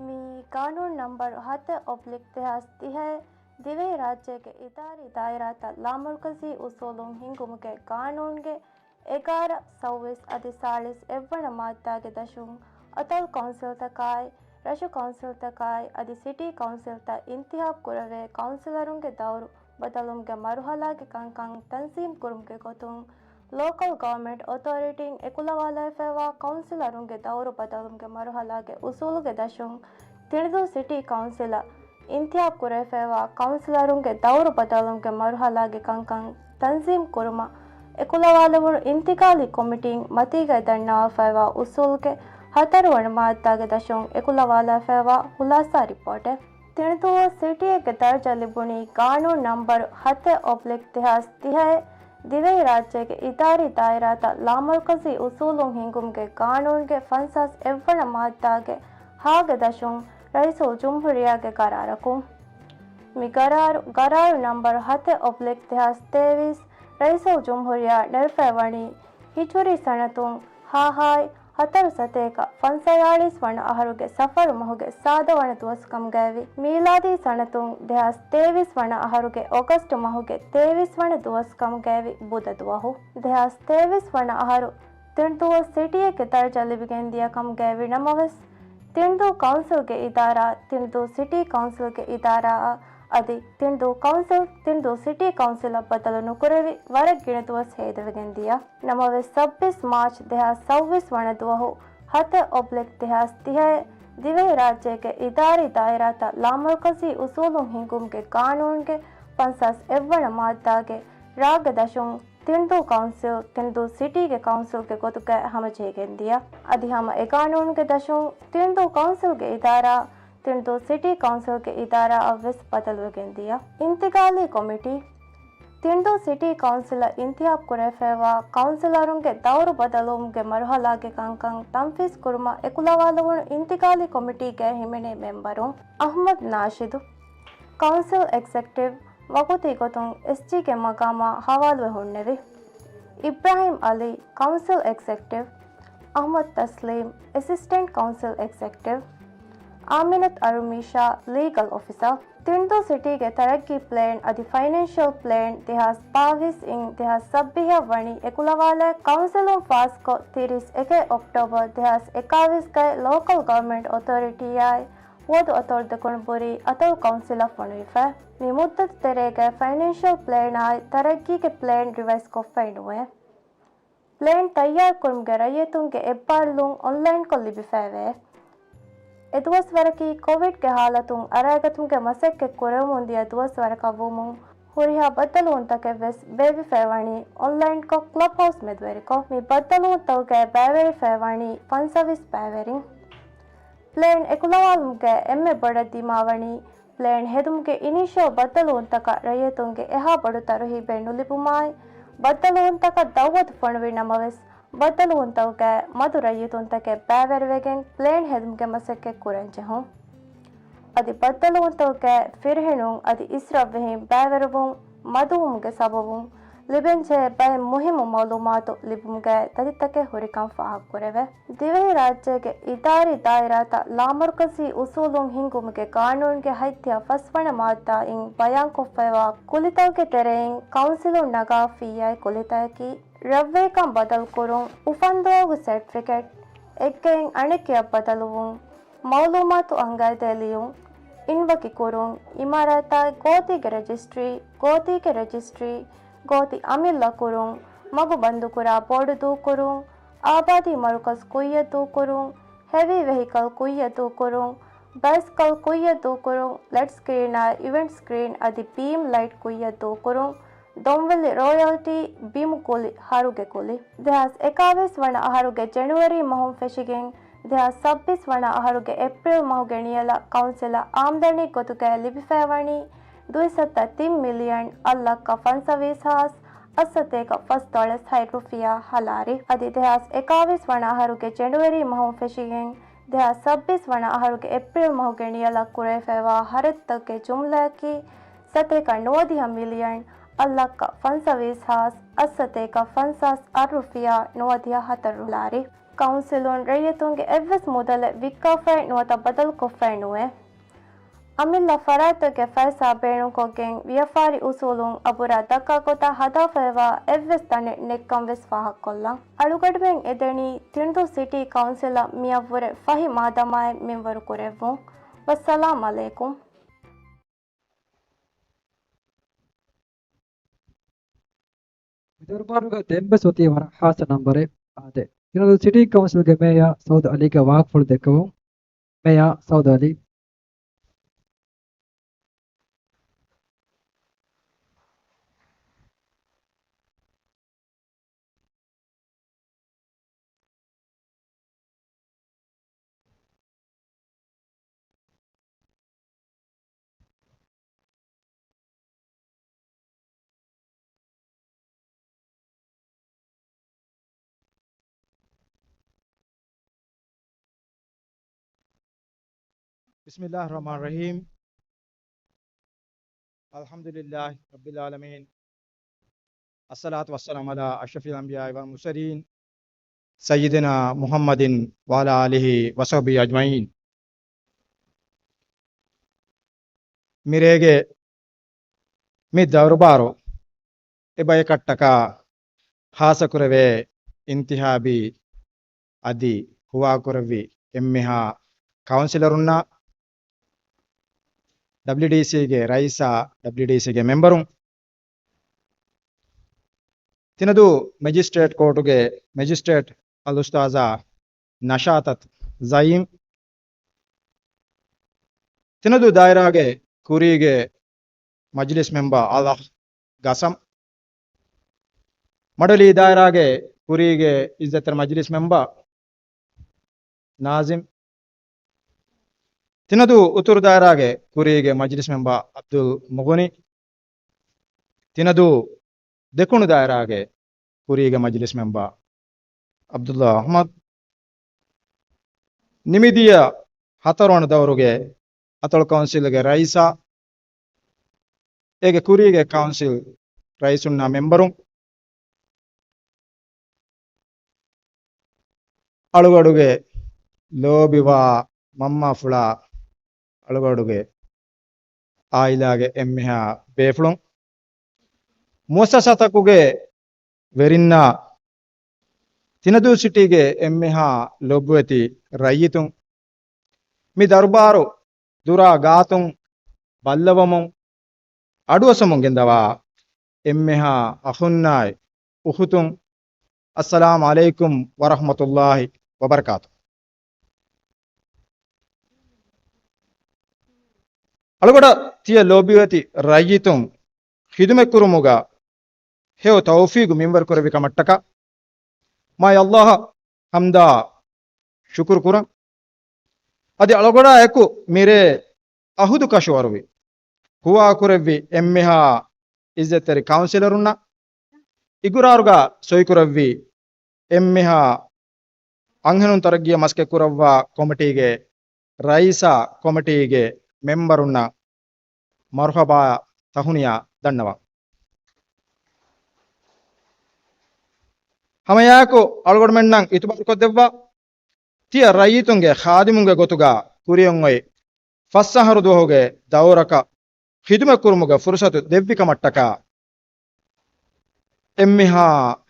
މި ޤާނޫނު ނަންބަރު ހަތެއް އޮބްލިކް ދެހާސް ތިހައެއް ދިވެހިރާއްޖޭގެ އިދާރީ ދާއިރާތައް ލާމަރުކަޒީ އުސޫލުން ހިންގުމުގެ ޤާނޫނުގެ އެގާރަ، ސައުވީސް އަދި ސާޅީސް އެއްވަނަ މާއްދާގެ ދަށުން އަތޮޅު ކައުންސިލްތަކާއި، ރަށު ކައުންސިލްތަކާއި އަދި ސިޓީ ކައުންސިލްތައް އިންތިޚާބު ކުރެވޭ ކައުންސިލަރުންގެ ދައުރު ބަދަލުމުގެ މަރުހަލާގެ ކަންކަން ތަންޒީމް ކުރުމުގެ ގޮތުން، ލޯކަލް ގަވަރމެންޓް އޮތޯރިޓީން އެކުލަވާލައިފައިވާ ކައުންސިލަރުންގެ ދައުރު ބަދަލުމުގެ މަރުހަލާގެ އުސޫލުގެ ދަށުން، ތިނިދޫ ސިޓީ ކައުންސިލަށް އިންތިޚާބު ކުރެވިފައިވާ ކައުންސިލަރުންގެ ދައުރު ބަދަލުމުގެ މަރުހަލާގެ ކަންކަން ތަންޒީމް ކުރުމަށް އެކުލަވާލެވުނު އިންތިޤާލީ ކޮމިޓީން މަތީގައި ދަންނަވާފައިވާ އުސޫލުގެ ހަތަރުވަނަ މާއްދާގެ ދަށުން އެކުލަވާލާފައިވާ ޚުލާޞާ ރިޕޯޓެއް. ތިނިދޫ ސިޓީއެއްގެ ދަރަޖަ ލިބުނީ ޤާނޫނު ނަންބަރު ހަތެއް އޮބްލިކް ދެހާސް ތިހައެއް ދިވެހިރާއްޖޭގެ އިދާރީ ދާއިރާތައް ލާމަރުކަޒީ އުސޫލުން ހިންގުމުގެ ޤާނޫނުގެ ފަންސާސް އެއްވަނަ މާއްދާގެ ހާގެ ދަށުން ރައީސުލްޖުމްހޫރިއްޔާގެ ގަރާރަކުން. މި ގަރާރު، ގަރާރު ނަންބަރު ހަތެއް އޮބްލިކް ދެހާސް ތޭވީސް، ރައީސުލްޖުމްހޫރިއްޔާ ނެރެފައިވަނީ ހިޖުރީ ސަނަތުން ހާހާއި ހަތަރު ސަތޭކަ ފަންސައްތަ ވަނަ އަހަރުގެ ސަފަރު މަހުގެ ސާދަ ވަނަ ދުވަސް ކަމުގައިވި، މީލާދީ ސަނަތުން ދެހާސް ތޭވީސް ވަނަ އަހަރުގެ އޮގަސްޓު މަހުގެ ތޭވީސް ވަނަ ދުވަސް ކަމުގައިވި ބުދަ ދުވަހު. ދެހާސް ތޭވީސް ވަނަ އަހަރު ތިނިދޫ ސިޓީއެއްގެ ދަރަޖަ ލިބިގެންދިޔަ ކަމުގައިވި ނަމަވެސް، ތިނިދޫ ކައުންސިލްގެ އިދާރާ، ތިނިދޫ ސިޓީ ކައުންސިލްގެ އިދާރާއަށް އަދި ތިނިދޫ ކައުންސިލް، ތިނިދޫ ސިޓީ ކައުންސިލަށް ބަދަލު ނުކުރެވި ވަރަށް ގިނަ ދުވަސް ހޭދަވެގެން ދިޔަ. ނަމަވެސް، ސައްބީސް މާޗް ދެހާސް ސައުވީސް ވަނަ ދުވަހު ހަތެއް އޮބްލިކް ދެހާސް ތިހައެއް ދިވެހިރާއްޖޭގެ އިދާރީ ދާއިރާތައް ލާމަރުކަޒީ އުސޫލުން ހިންގުމުގެ ޤާނޫނުގެ ފަންސާސް އެއްވަނަ މާއްދާގެ ރާގެ ދަށުން ތިނިދޫ ކައުންސިލް، ތިނިދޫ ސިޓީގެ ކައުންސިލްގެ ގޮތުގައި ހަމަޖެހިގެން ދިޔަ. އަދި ހަމަ އެ ގާނޫނުގެ ދަށުން ތިނިދޫ ކައުންސިލްގެ އިދާރާ، ތިނިދޫ ސިޓީ ކައުންސިލްގެ އިދާރާއަށް ވެސް ބަދަލުވެގެން ދިޔަ. އިންތިޤާލީ ކޮމިޓީ. ތިނިދޫ ސިޓީ ކައުންސިލަށް އިންތިޚާބު ކުރެވިފައިވާ ކައުންސިލަރުންގެ ދައުރު ބަދަލުވުމުގެ މަރުހަލާގެ ކަންކަން ތަންފީޒް ކުރުމަށް އެކުލަވާލެވުނު އިންތިޤާލީ ކޮމިޓީގައި ހިމެނޭ މެމްބަރުން. އަޙްމަދު ނާޝިދު، ކައުންސިލް އެގްޒެކެޓިވް، ވަގުތީ ގޮތުން އެސްޖީގެ މަގާމާ ހަވާލުވެ ހުންނެވި. އިބްރާހިމް އަލީ، ކައުންސިލް އެގްޒެކެޓިވް، އަޙްމަދު ތަސްލީމް، އެސިސްޓެންޓް ކައުންސިލް އެގްޒެކެޓިވް، އާމިނަތު އަރުމީޝާ، ލީގަލް އޮފިސަރ. ތިނިދޫ ސިޓީގެ ތަރައްގީ ޕްލޭން އަދި ފައިނޭންޝިއަލް ޕްލޭން ދެހާސް ބާވީސް އިން ދެހާސް ސައްބީހަށް ވަނީ އެކުލަވާލާ ކައުންސިލުން ފާސްކޮށް، ތިރީސް އެކެއް އޮކްޓޯބަރު ދެހާސް އެކާވީސްގައި ލޯކަލް ގަވަރމެންޓް އޮތޯރިޓީއާއި ވަދު އަތޮޅު ދެކުނުބުރީ އަތޮޅު ކައުންސިލަށް ފޮނުވިފަ. މި މުއްދަތު ތެރޭގައި ފައިނޭންޝިއަލް ޕްލޭނާއި ތަރައްގީގެ ޕްލޭން ރިވައިޒް ކޮށްފައި ނުވޭ. ޕްލޭން ތައްޔާރުކުރުމުގެ ރައްޔިތުންގެ އެއްބާރުލުން އޮންލައިންކޮށް ލިބިފައިވޭ. އެދުވަސްވަރަކީ ކޮވިޑްގެ ހާލަތުން އަރައިގަތުމުގެ މަސައްކަތް ކުރެވެމުން ދިޔަ ދުވަސްވަރަކަށް ވުމުން، ހުރިހާ ބައްދަލުވުންތަކެއް ވެސް ބޭއްވިފައިވަނީ އޮންލައިންކޮށް ކްލަބް ހައުސް މެދުވެރިކޮށް. މި ބައްދަލުވުންތަކުގައި ބައިވެރިފައިވަނީ ފަންސަވީސް ބައިވެރިން. ޕްލޭން އެކުލަވާލުމުގައި އެންމެ ބޮޑަށް ދިމާވަނީ، ޕްލޭން ހެދުމުގެ އިނީޝަލް ބައްދަލުވުންތަކަށް ރައްޔިތުންގެ އެހާ ބޮޑު ތަރުހީބެއް ނުލިބުމާއި، ބައްދަލުވުންތަކަށް ދައުވަތު ފޮނުވި ނަމަވެސް، ބައްދަލުވުންތަކުގައި މަދު ރައްޔިތުންތަކެއް ބައިވެރިވެގެން ޕްލޭން ހެދުމުގެ މަސައްކަތް ކުރަން ޖެހުން. އަދި ބައްދަލުވުންތަކުގެ ފިރިހެނުން އަދި އިސްރަށްވެހިން ބައިވެރިވުން މަދުވުމުގެ ސަބަބުން ލިބެންޖެހޭ ބައެއް މުހިއްމު މައުލޫމާތު ލިބުމުގެ ތަތިތަކެއް ހުރިކަން ފާހަގަކުރެވޭ. ދިވެހިރާއްޖޭގެ އިދާރީ ދާއިރާތައް ލާމަރުކަޒީ އުސޫލުން ހިންގުމުގެ ގާނޫނުގެ ހަތްދިހަ ފަސްވަނަ މާއްދާއިން ބަޔާންކޮށްފައިވާ ކުލިތަކުގެ ތެރެއިން ކައުންސިލުން ނަގާ ފިއްޔާއި ކުލިތަކަކީ، ރަށްވެހިކަން ބަދަލުކުރުން، އުފަންދުވަހުގެ ސެޓްފިކެޓް، އެއްގައިން އަނެއްގައަށް ބަދަލުވުން، މައުލޫމާތު އަންގައިދޭ ލިޔުން، އިންވަކި ކުރުން، އިމާރާތާއި ގޯތީގެ ރަޖިސްޓްރީ، ގޯތީގެ ރަޖިސްޓްރީ، ގޯތި އަމިއްލަ ކުރުން، މަގު ބަންދުކުރާ ބޯޑު ދޫކުރުން، އާބާދީ މަރުކަޒު ކުއްޔަށް ދޫކުރުން، ހެވީ ވެހިކަލް ކުއްޔަށް ދޫކުރުން، ބައިސްކަލް ކުއްޔަށް ދޫކުރުން، ލައިޓް ސްކްރީނާއި އިވެންޓް ސްކްރީން އަދި ބީމް ލައިޓް ކުއްޔަށް ދޫކުރުން، ދޮންވެލި ރޯޔަލްޓީ، ބިމު ކުލި، ހަރުގެ ކުލި. ދެހާސް އެކާވީސް ވަނަ އަހަރުގެ ޖެނުއަރީ މަހުން ފެށިގެން، ދެހާސް ސައްބީސް ވަނަ އަހަރުގެ އޭޕްރިލް މަހުގެ ނިޔަލަށް ކައުންސިލަށް އާމްދަނީ ގޮތުގައި ލިބިފައިވަނީ ދުއިސައްތަ ތިން މިލިއަން އަށް ލައްކަ ފަންސަވީސް ހާސް އަށްސަތޭކަ ފަސް ޑޮލަސް ހަތް ރުފިޔާ ހަލާރި. އަދި ދެހާސް އެކާވީސް ވަނަ އަހަރުގެ ޖެނުއަރީ މަހުން ފެށިގެން، ދެހާސް ސައްބީސް ވަނަ އަހަރުގެ އޭޕްރިލް މަހުގެ ނިޔަލަށް ކުރެވިފައިވާ ހަރަދުތަކުގެ ޖުމްލައަކީ، ސަތޭކަ ނުވަދިހަ މިލިއަން އަށް ލައްކަ ފަންސަވީސް ހާސް އަށްސަތޭކަ ފަންސާސް އަށް ރުފިޔާ ނުވަދިހަ ހަތަރު ހަލާރި. ކައުންސިލުން ރައްޔިތުންގެ އެއްވެސް މުދަލެއް ވިއްކާފައި ނުވަތަ ބަދަލުކޮށްފައި ނުވޭ. އަމިއްލަ ފަރާތްތަކުގެ ފައިސާ ބޭނުންކޮށްގެން ވިޔަފާރި އުސޫލުން އަބުރާ ދައްކާ ގޮތަށް ހަދާފައިވާ އެއްވެސް ތަނެއް ނެތްކަން ވެސް ފާހަގަކޮށްލަން. އަޅުގަނޑުމެން އެދެނީ ތިނަދޫ ސިޓީ ކައުންސިލަށް މިއަށްވުރެ ފަހި މާދަމާއެއް މިންވަރު ކުރެއްވުން. ވައްސަލާމް އަލައިކުމް. މި ދަރުބާރުގަ ދެންވެސް އޮތީ ވަރަށް ހާއްސަ ނަންބަރެއް. އާދެ، ތިނަދޫ ސިޓީ ކައުންސިލްގެ މޭޔާ ސައުދު އަލީގެ ވާހަކަފުޅު ދެއްކެވުން. މޭޔާ ސައުދު އަލީ. بسم الله الرحمن الرحيم. الحمد لله رب العالمين. الصلاة والسلام على أشرف الأنبياء والمرسلين سيدنا محمد وعلى آله وصحبه أجمعين. މިރޭގެ މި ދަރުބާރު އެބަޔަކަށްޓަކާ ހާއްސަކުރެވޭ އިންތިހާބީ އަދި ހުވާކުރެއްވި އެންމެހާ ކައުންސިލަރުންނާ، ޑަބްލިއުޑީސީގެ ރައީސާ، ޑަބްލިއުޑީސީގެ މެމްބަރުން، ތިނަދޫ މެޖިސްޓްރޭޓް ކޯޓުގެ މެޖިސްޓްރޭޓް އަލްއުސްތާޛާ ނަޝާތަތް ޒައީމް، ތިނަދޫ ދާއިރާގެ ކުރީގެ މަޖިލިސް މެމްބަރ އަލްއަޚް ގަސަމް، މަޑޮލީ ދާއިރާގެ ކުރީގެ އިއްޒަތްތެރި މަޖިލިސް މެމްބަރ ނާޒިމް، ތިނަދޫ އުތުރު ދާއިރާގެ ކުރީގެ މަޖިލިސް މެމްބަރ އަބްދުލް މުޣުނީ، ތިނަދޫ ދެކުނު ދާއިރާގެ ކުރީގެ މަޖިލިސް މެމްބަރ ޢަބްދުﷲ އަޙްމަދު، ނިމިދިޔަ ހަތަރުވަނަ ދައުރުގެ އަތޮޅު ކައުންސިލްގެ ރައީސާ، އޭގެ ކުރީގެ ކައުންސިލް ރައީސުންނާ މެމްބަރުން، އަޅުގަޑުގެ ލޯބިވާ މަންމާފުޅާ، އަޅުގަޑުގެ އާއިލާގެ އެންމެހާ ބޭފުޅުން، މުއައްސަސާތަކުގެ ވެރިންނާ، ތިނަދޫ ސިޓީގެ އެންމެހާ ލޮބުވެތި ރައްޔިތުން، މި ދަރުބާރު ދުރާ ގާތުން ބައްލަވަމުން އަޑުއައްސަމުން ގެންދަވާ އެންމެހާ އަޚުންނާއި އުޚުތުން، އައްސަލާމް ޢަލައިކުމް ވަރަޙްމަތުﷲ ވަބަރަކާތު. އަޅުގަޑަށް ތިޔަ ލޯބިވެތި ރައްޔިތުން ޚިދުމަތްކުރުމުގަ ހެޔޮ ތައުފީގު މިންވަރު ކުރެއްވި ކަމަށްޓަކާ، މާތް ﷲ އަށް ޙަމްދާ ޝުކުރު ކުރަން. އަދި އަޅުގަޑާ އެކު މިރޭ އަހުދު ކަށަވަރުވި، ހުވާކުރެއްވި އެންމެހާ އިއްޒަތްތެރި ކައުންސިލަރުންނަށް، އިގުރާރުގަ ސޮއިކުރެއްވި އެންމެހާ އަންހެނުން ތަރައްގީއަށް މަސައްކަތްކުރައްވާ ކޮމިޓީގެ ރައީސާ، ކޮމިޓީގެ މެމްބަރުންނަށް މަރުޙަބާ ތަހުނިޔާ ދަންނަވަން. ހަމައެއާއެކު އަޅުގަނޑުމެންނަށް އިތުބާރުކޮށްދެއްވާ، ތިޔަ ރައްޔިތުންގެ ޚާދިމުންގެ ގޮތުގަ ކުރިއަށް އޮތް ފަސް އަހަރު ދުވަހުގެ ދައުރަކަށް ޚިދުމަތްކުރުމުގެ ފުރުޞަތު ދެއްވި ކަމަށްޓަކާ، އެންމެހާ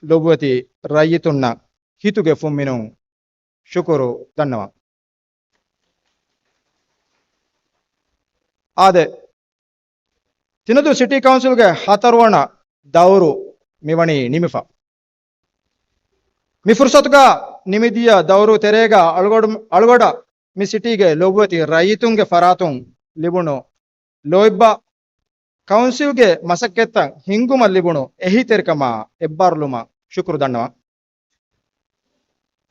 ލޮބުވެތި ރައްޔިތުންނަށް ހިތުގެ ފުންމިނުން ޝުކުރު ދަންނަވަން. އާދެ، ތިނަދޫ ސިޓީ ކައުންސިލްގެ ހަތަރުވަނަ ދައުރު މިވަނީ ނިމިފަ. މި ފުރުޞަތުގަ ނިމިދިޔަ ދައުރު ތެރޭގަ އަޅުގަޑު، އަޅުގަޑަށް މި ސިޓީގެ ލޮބުވެތި ރައްޔިތުންގެ ފަރާތުން ލިބުނު ލޯތްބާ، ކައުންސިލްގެ މަސައްކަތްތައް ހިންގުމަށް ލިބުނު އެހީތެރިކަމާ އެއްބާރުލުމަށް ޝުކުރު ދަންނަވަން.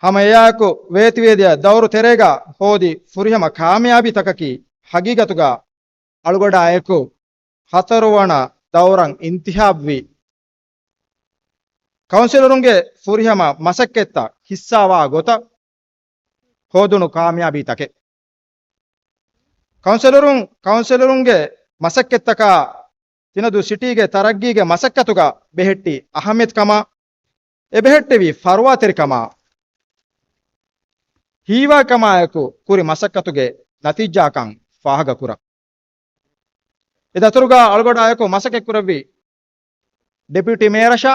ހަމައެއާއެކު ވޭތުވެދިޔަ ދައުރު ތެރޭގަ ހޯދި ފުރިހަމަ ކާމިޔާބީތަކަކީ ހަގީގަތުގަ އަޅުގަޑާއެކު ހަތަރުވަނަ ދައުރަށް އިންތިހާބްވި ކައުންސިލަރުންގެ ފުރިހަމަ މަސައްކަތްތައް ހިއްސާވާ ގޮތަށް ހޯދުނު ކާމިޔާބީތަކެއް. ކައުންސިލަރުން، ކައުންސިލަރުންގެ މަސައްކަތްތަކާ ތިނަދޫ ސިޓީގެ ތަރައްގީގެ މަސައްކަތުގަ ބެހެއްޓި އަހައްމިޔަތުކަމާ، އެބެހެއްޓެވި ފަރުވާތެރިކަމާ، ހީވާކަމާއެކު ކުރި މަސައްކަތުގެ ނަތީޖާކަން ފާހަގަކުރަން. އެ ދަތުރުގަ އަޅުގަޑާއެކު މަސައްކަތްކުރެއްވި ޑެޕިއުޓީ މޭޔަރަށާ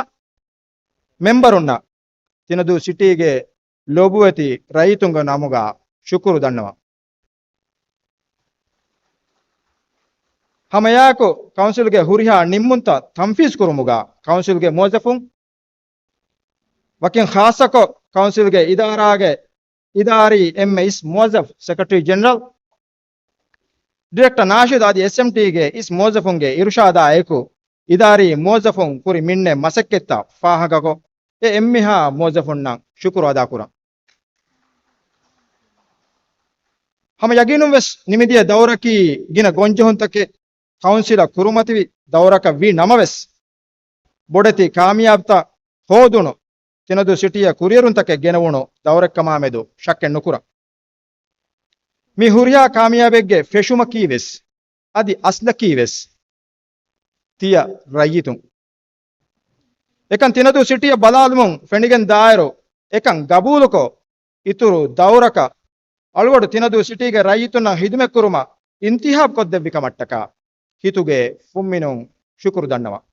މެމްބަރުންނަށް ތިނަދޫ ސިޓީގެ ލޮބުވެތި ރައްޔިތުންގެ ނަމުގަ ޝުކުރު ދަންނަވަން. ހަމައެއާއެކު ކައުންސިލްގެ ހުރިހާ ނިންމުންތައް ތަންފީޒު ކުރުމުގަ ކައުންސިލްގެ މުވައްޒަފުން، ވަކިން ޚާއްޞަކޮށް ކައުންސިލްގެ އިދާރާގެ އިދާރީ އެންމެ އިސް މުވައްޒަފް، ސެކްރެޓަރީ ޖެނެރަލް، ޑިރެކްޓަރ ނާޝިދު އަދި އެސްއެމްޓީގެ އިސް މުވައްޒަފުންގެ އިރުޝާދާ އެކު، އިދާރީ މުވައްޒަފުން ކުރި މިންނެ މަސައްކަތްތައް ފާހަގަކޮށް، އެ އެންމެހާ މުވައްޒަފުންނަށް ޝުކުރު އަދާކުރަން. ހަމަ ޔަގީނުން ވެސް ނިމިދިޔަ ދައުރަކީ ގިނަ ގޮންޖެހުންތަކެއް ކައުންސިލަށް ކުރިމަތިވި ދައުރަކަށް ވީ ނަމަވެސް، ބޮޑެތި ކާމިޔާބުތައް ހޯދުނު ތިނަދޫ ސިޓީއަށް ކުރިއެރުންތަކެއް ގެނެވުނު ދައުރެއްކަމާމެދު ޝައްކެއް ނުކުރަން. މި ހުރިހާ ކާމިޔާބެއްގެ ފެށުމަކީ ވެސް، އަދި އަސްލަކީ ވެސް ތިޔަ ރައްޔިތުން. އެކަން ތިނަދޫ ސިޓީއަށް ބަލާލުމުން ފެނިގެން ދާއިރު، އެކަން ގަބޫލުކޮށް، އިތުރު ދައުރަކަށް އަޅުގަޑު ތިނަދޫ ސިޓީގެ ރައްޔިތުންނަށް ހިދުމަތްކުރުމަށް އިންތިހާބް ކޮށްދެއްވި ކަމަށްޓަކާ، ހިތުގެ ފުންމިނުން ޝުކުރު ދަންނަވަން.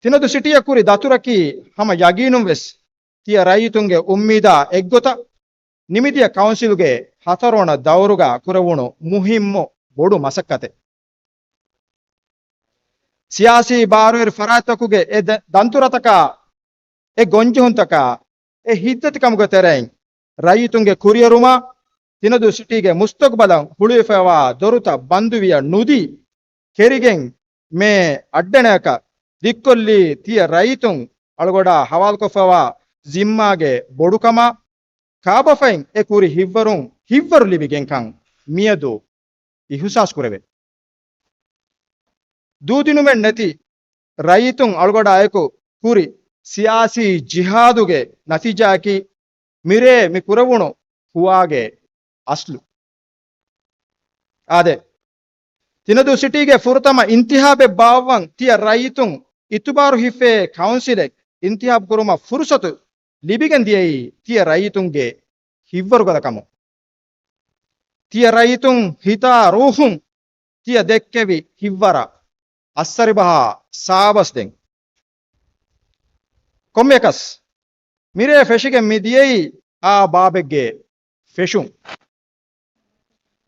ތިނަދޫ ސިޓީއަށް ކުރި ދަތުރަކީ ހަމަ ޔަގީނުން ވެސް ތިޔަ ރައްޔިތުންގެ އުއްމީދާ އެއްގޮތަށް، ނިމިދިޔަ ކައުންސިލުގެ ހަތަރުވަނަ ދައުރުގަ ކުރެވުނު މުހިއްމު ބޮޑު މަސައްކަތެއް. ސިޔާސީ ބާރުވެރި ފަރާތްތަކުގެ އެ ދަ-، ދަންތުރަތަކާ، އެ ގޮންޖެހުންތަކާ، އެ ހިތްދަތިކަމުގެ ތެރެއިން ރައްޔިތުންގެ ކުރިއެރުމާ، ތިނަދޫ ސިޓީގެ މުސްތަގުބަލަށް ހުޅުވިފައިވާ ދޮރުތައް ބަންދުވިޔަ ނުދީ، ކެރިގެން މޭ އައްޑަނައަކަށް ދިއްކޮށްލީ ތިޔަ ރައްޔިތުން އަޅުގަޑާ ހަވާލުކޮށްފައިވާ ޒިންމާގެ ބޮޑުކަމާ، ކާބަފައިން އެ ކުރި ހިއްވަރުން ހިއްވަރު ލިބިގެންކަން މިއަދު އިހުސާސް ކުރެވޭ. ދޫދިނުމެއް ނެތި ރައްޔިތުން އަޅުގަޑާއެކު ކުރި ސިޔާސީ ޖިހާދުގެ ނަތީޖާއަކީ މިރޭ މި ކުރެވުނު ހުވާގެ އަސްލު. އާދެ، ތިނަދޫ ސިޓީގެ ފުރަތަމަ އިންތިހާބެއް ބާއްވަން ތިޔަ ރައްޔިތުން އިތުބާރު ހިފޭ ކައުންސިލެއް އިންތިހާބު ކުރުމަށް ފުރުސަތު ލިބިގެން ދިޔައީ ތިޔަ ރައްޔިތުންގެ ހިއްވަރުގަދަކަމުން. ތިޔަ ރައްޔިތުން ހިތާ ރޫހުން ތިޔަ ދެއްކެވި ހިއްވަރަށް އައްސަރިބަހާ ސާބަސް ދެން. ކޮންމެއަކަސް މިރޭ ފެށިގެން މި ދިޔައީ އާ ބާބެއްގެ ފެށުން.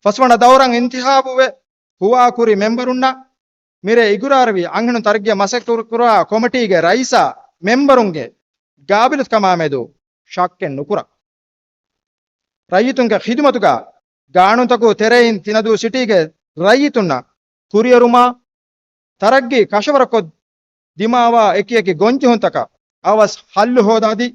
ފަސްވަނަ ދައުރަށް އިންތިހާބުވެ، ހުވާކުރި މެމްބަރުންނަށް މިރޭ އިގުރާރުވި އަންހެނުން ތަރައްގީއަށް މަސައްކަތްކުރާ ކޮމިޓީގެ ރައީސާ މެމްބަރުންގެ ގާބިލުކަމާމެދު ޝައްކެއް ނުކުރަން. ރައްޔިތުންގެ ޚިދުމަތުގަ ގާނޫނުތަކުގެ ތެރެއިން ތިނަދޫ ސިޓީގެ ރައްޔިތުންނަށް ކުރިއެރުމާ، ތަރައްގީ ކަށަވަރުކޮށް ދިމާވާ އެކިއެކި ގޮންޖެހުންތަކަށް އަވަސް ހައްލު ހޯދާދީ،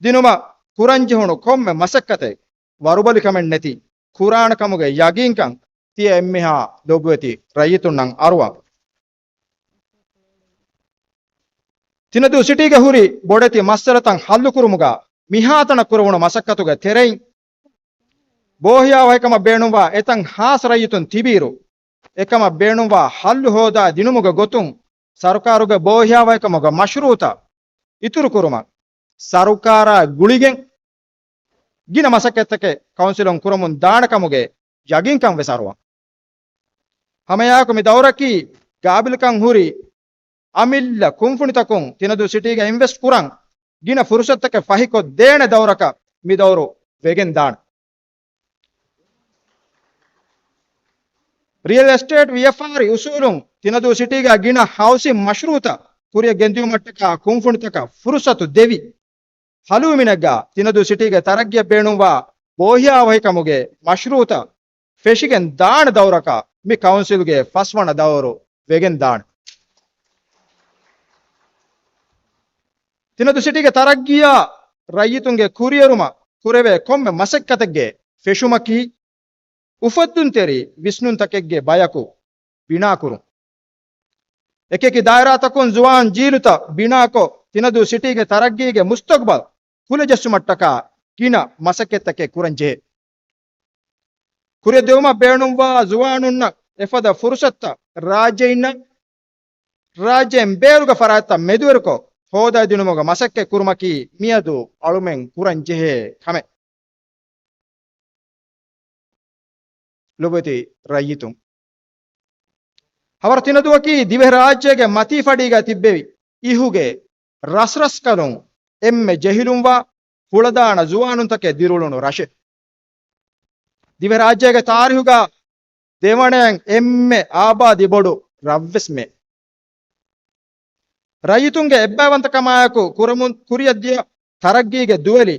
ދިނުމަށް ކުރަންޖެހުނު ކޮންމެ މަސައްކަތެއް ވަރުބަލިކަމެއް ނެތި ކުރާނެ ކަމުގެ ޔަގީންކަން ތިޔަ އެންމެހާ ލޮބުވެތި ރައްޔިތުންނަށް އަރުވާ. ތިނަދޫ ސިޓީގަ ހުރި ބޮޑެތި މައްސަލަތައް ހައްލުކުރުމުގަ މިހާތަނަށް ކުރެވުނު މަސައްކަތުގެ ތެރެއިން، ބޯހިޔާވަހިކަމަށް ބޭނުންވާ އެތަން ހާސް ރައްޔިތުން ތިބިއިރު، އެކަމަށް ބޭނުންވާ ހައްލު ހޯދާ ދިނުމުގެ ގޮތުން ސަރުކާރުގެ ބޯހިޔާވަހިކަމުގެ މަޝްރޫއުތައް އިތުރުކުރުމަށް ސަރުކާރާ ގުޅިގެން ގިނަ މަސައްކަތްތަކެއް ކައުންސިލުން ކުރަމުން ދާނެ ކަމުގެ ޔަގީންކަން ވެސް އަރުވަން. ހަމައެއާއެކު މި ދައުރަކީ ގާބިލްކަން ހުރި އަމިއްލަ ކުންފުނިތަކުން ތިނަދޫ ސިޓީގަ އިންވެސްޓް ކުރަން ގިނަ ފުރުސަތުތަކެއް ފަހިކޮށްދޭނެ ދައުރަކަށް މި ދައުރު ވެގެން ދާނެ. ރިއަލް އެސްޓޭޓް ވިޔަފާރި އުސޫލުން ތިނަދޫ ސިޓީގަ ގިނަ ހައުސިން މަޝްރޫއުތައް ކުރިއަށް ގެންދިއުމަށްޓަކާ ކުންފުނިތަކަށް ފުރުސަތު ދެވި، ހަލުވުމިނެއްގަ ތިނަދޫ ސިޓީގެ ތަރައްގީއަށް ބޭނުންވާ ބޯހިޔާވަހިކަމުގެ މަޝްރޫއުތައް ފެށިގެން ދާނެ ދައުރަކަށް މި ކައުންސިލްގެ ފަސްވަނަ ދައުރު ވެގެން ދާނެ. ތިނަދޫ ސިޓީގެ ތަރައްގީއާ ރައްޔިތުންގެ ކުރިއެރުމަށް ކުރެވޭ ކޮންމެ މަސައްކަތެއްގެ ފެށުމަކީ، އުފައްދުންތެރި ވިސްނުންތަކެއްގެ ބަޔަކު ބިނާކުރުން. އެކިއެކި ދާއިރާތަކުން ޒުވާން ޖީލުތައް ބިނާކޮށް، ތިނަދޫ ސިޓީގެ ތަރައްގީގެ މުސްތަގްބަލް ކުލަޖެއްސުމަށްޓަކާ ގިނަ މަސައްކަތްތަކެއް ކުރަން ޖެހޭ. ކުރިއަށް ދިއުމަށް ބޭނުންވާ ޒުވާނުންނަށް އެފަދަ ފުރުސަތުތައް ރާއްޖެއިންނަށް، ރާއްޖޭން ބޭރުގެ ފަރާތްތައް މެދުވެރިކޮށް ހޯދައިދިނުމުގެ މަސައްކަތް ކުރުމަކީ މިއަދު އަޅުމެން ކުރަން ޖެހޭ ކަމެއް. ލޮބުވެތި ރައްޔިތުން، ހަވަރު ތިނަދޫއަކީ ދިވެހިރާއްޖޭގެ މަތީ ފަޑީގަ ތިއްބެވި އިހުގެ ރަސްރަސްކަލުން އެންމެ ޖެހިލުންވާ ހުޅަދާނަ ޒުވާނުންތަކެއް ދިރުއުޅުނު ރަށެއް. ދިވެހިރާއްޖޭގެ ތާރީހުގަ ދެވަނައަށް އެންމެ އާބާދީ ބޮޑު ރަށްވެސް މެ. ރައްޔިތުންގެ އެއްބައިވަންތަކަމާއެކު ކުރަމުން ކުރިއަށްދިޔަ ތަރައްގީގެ ދުވެލި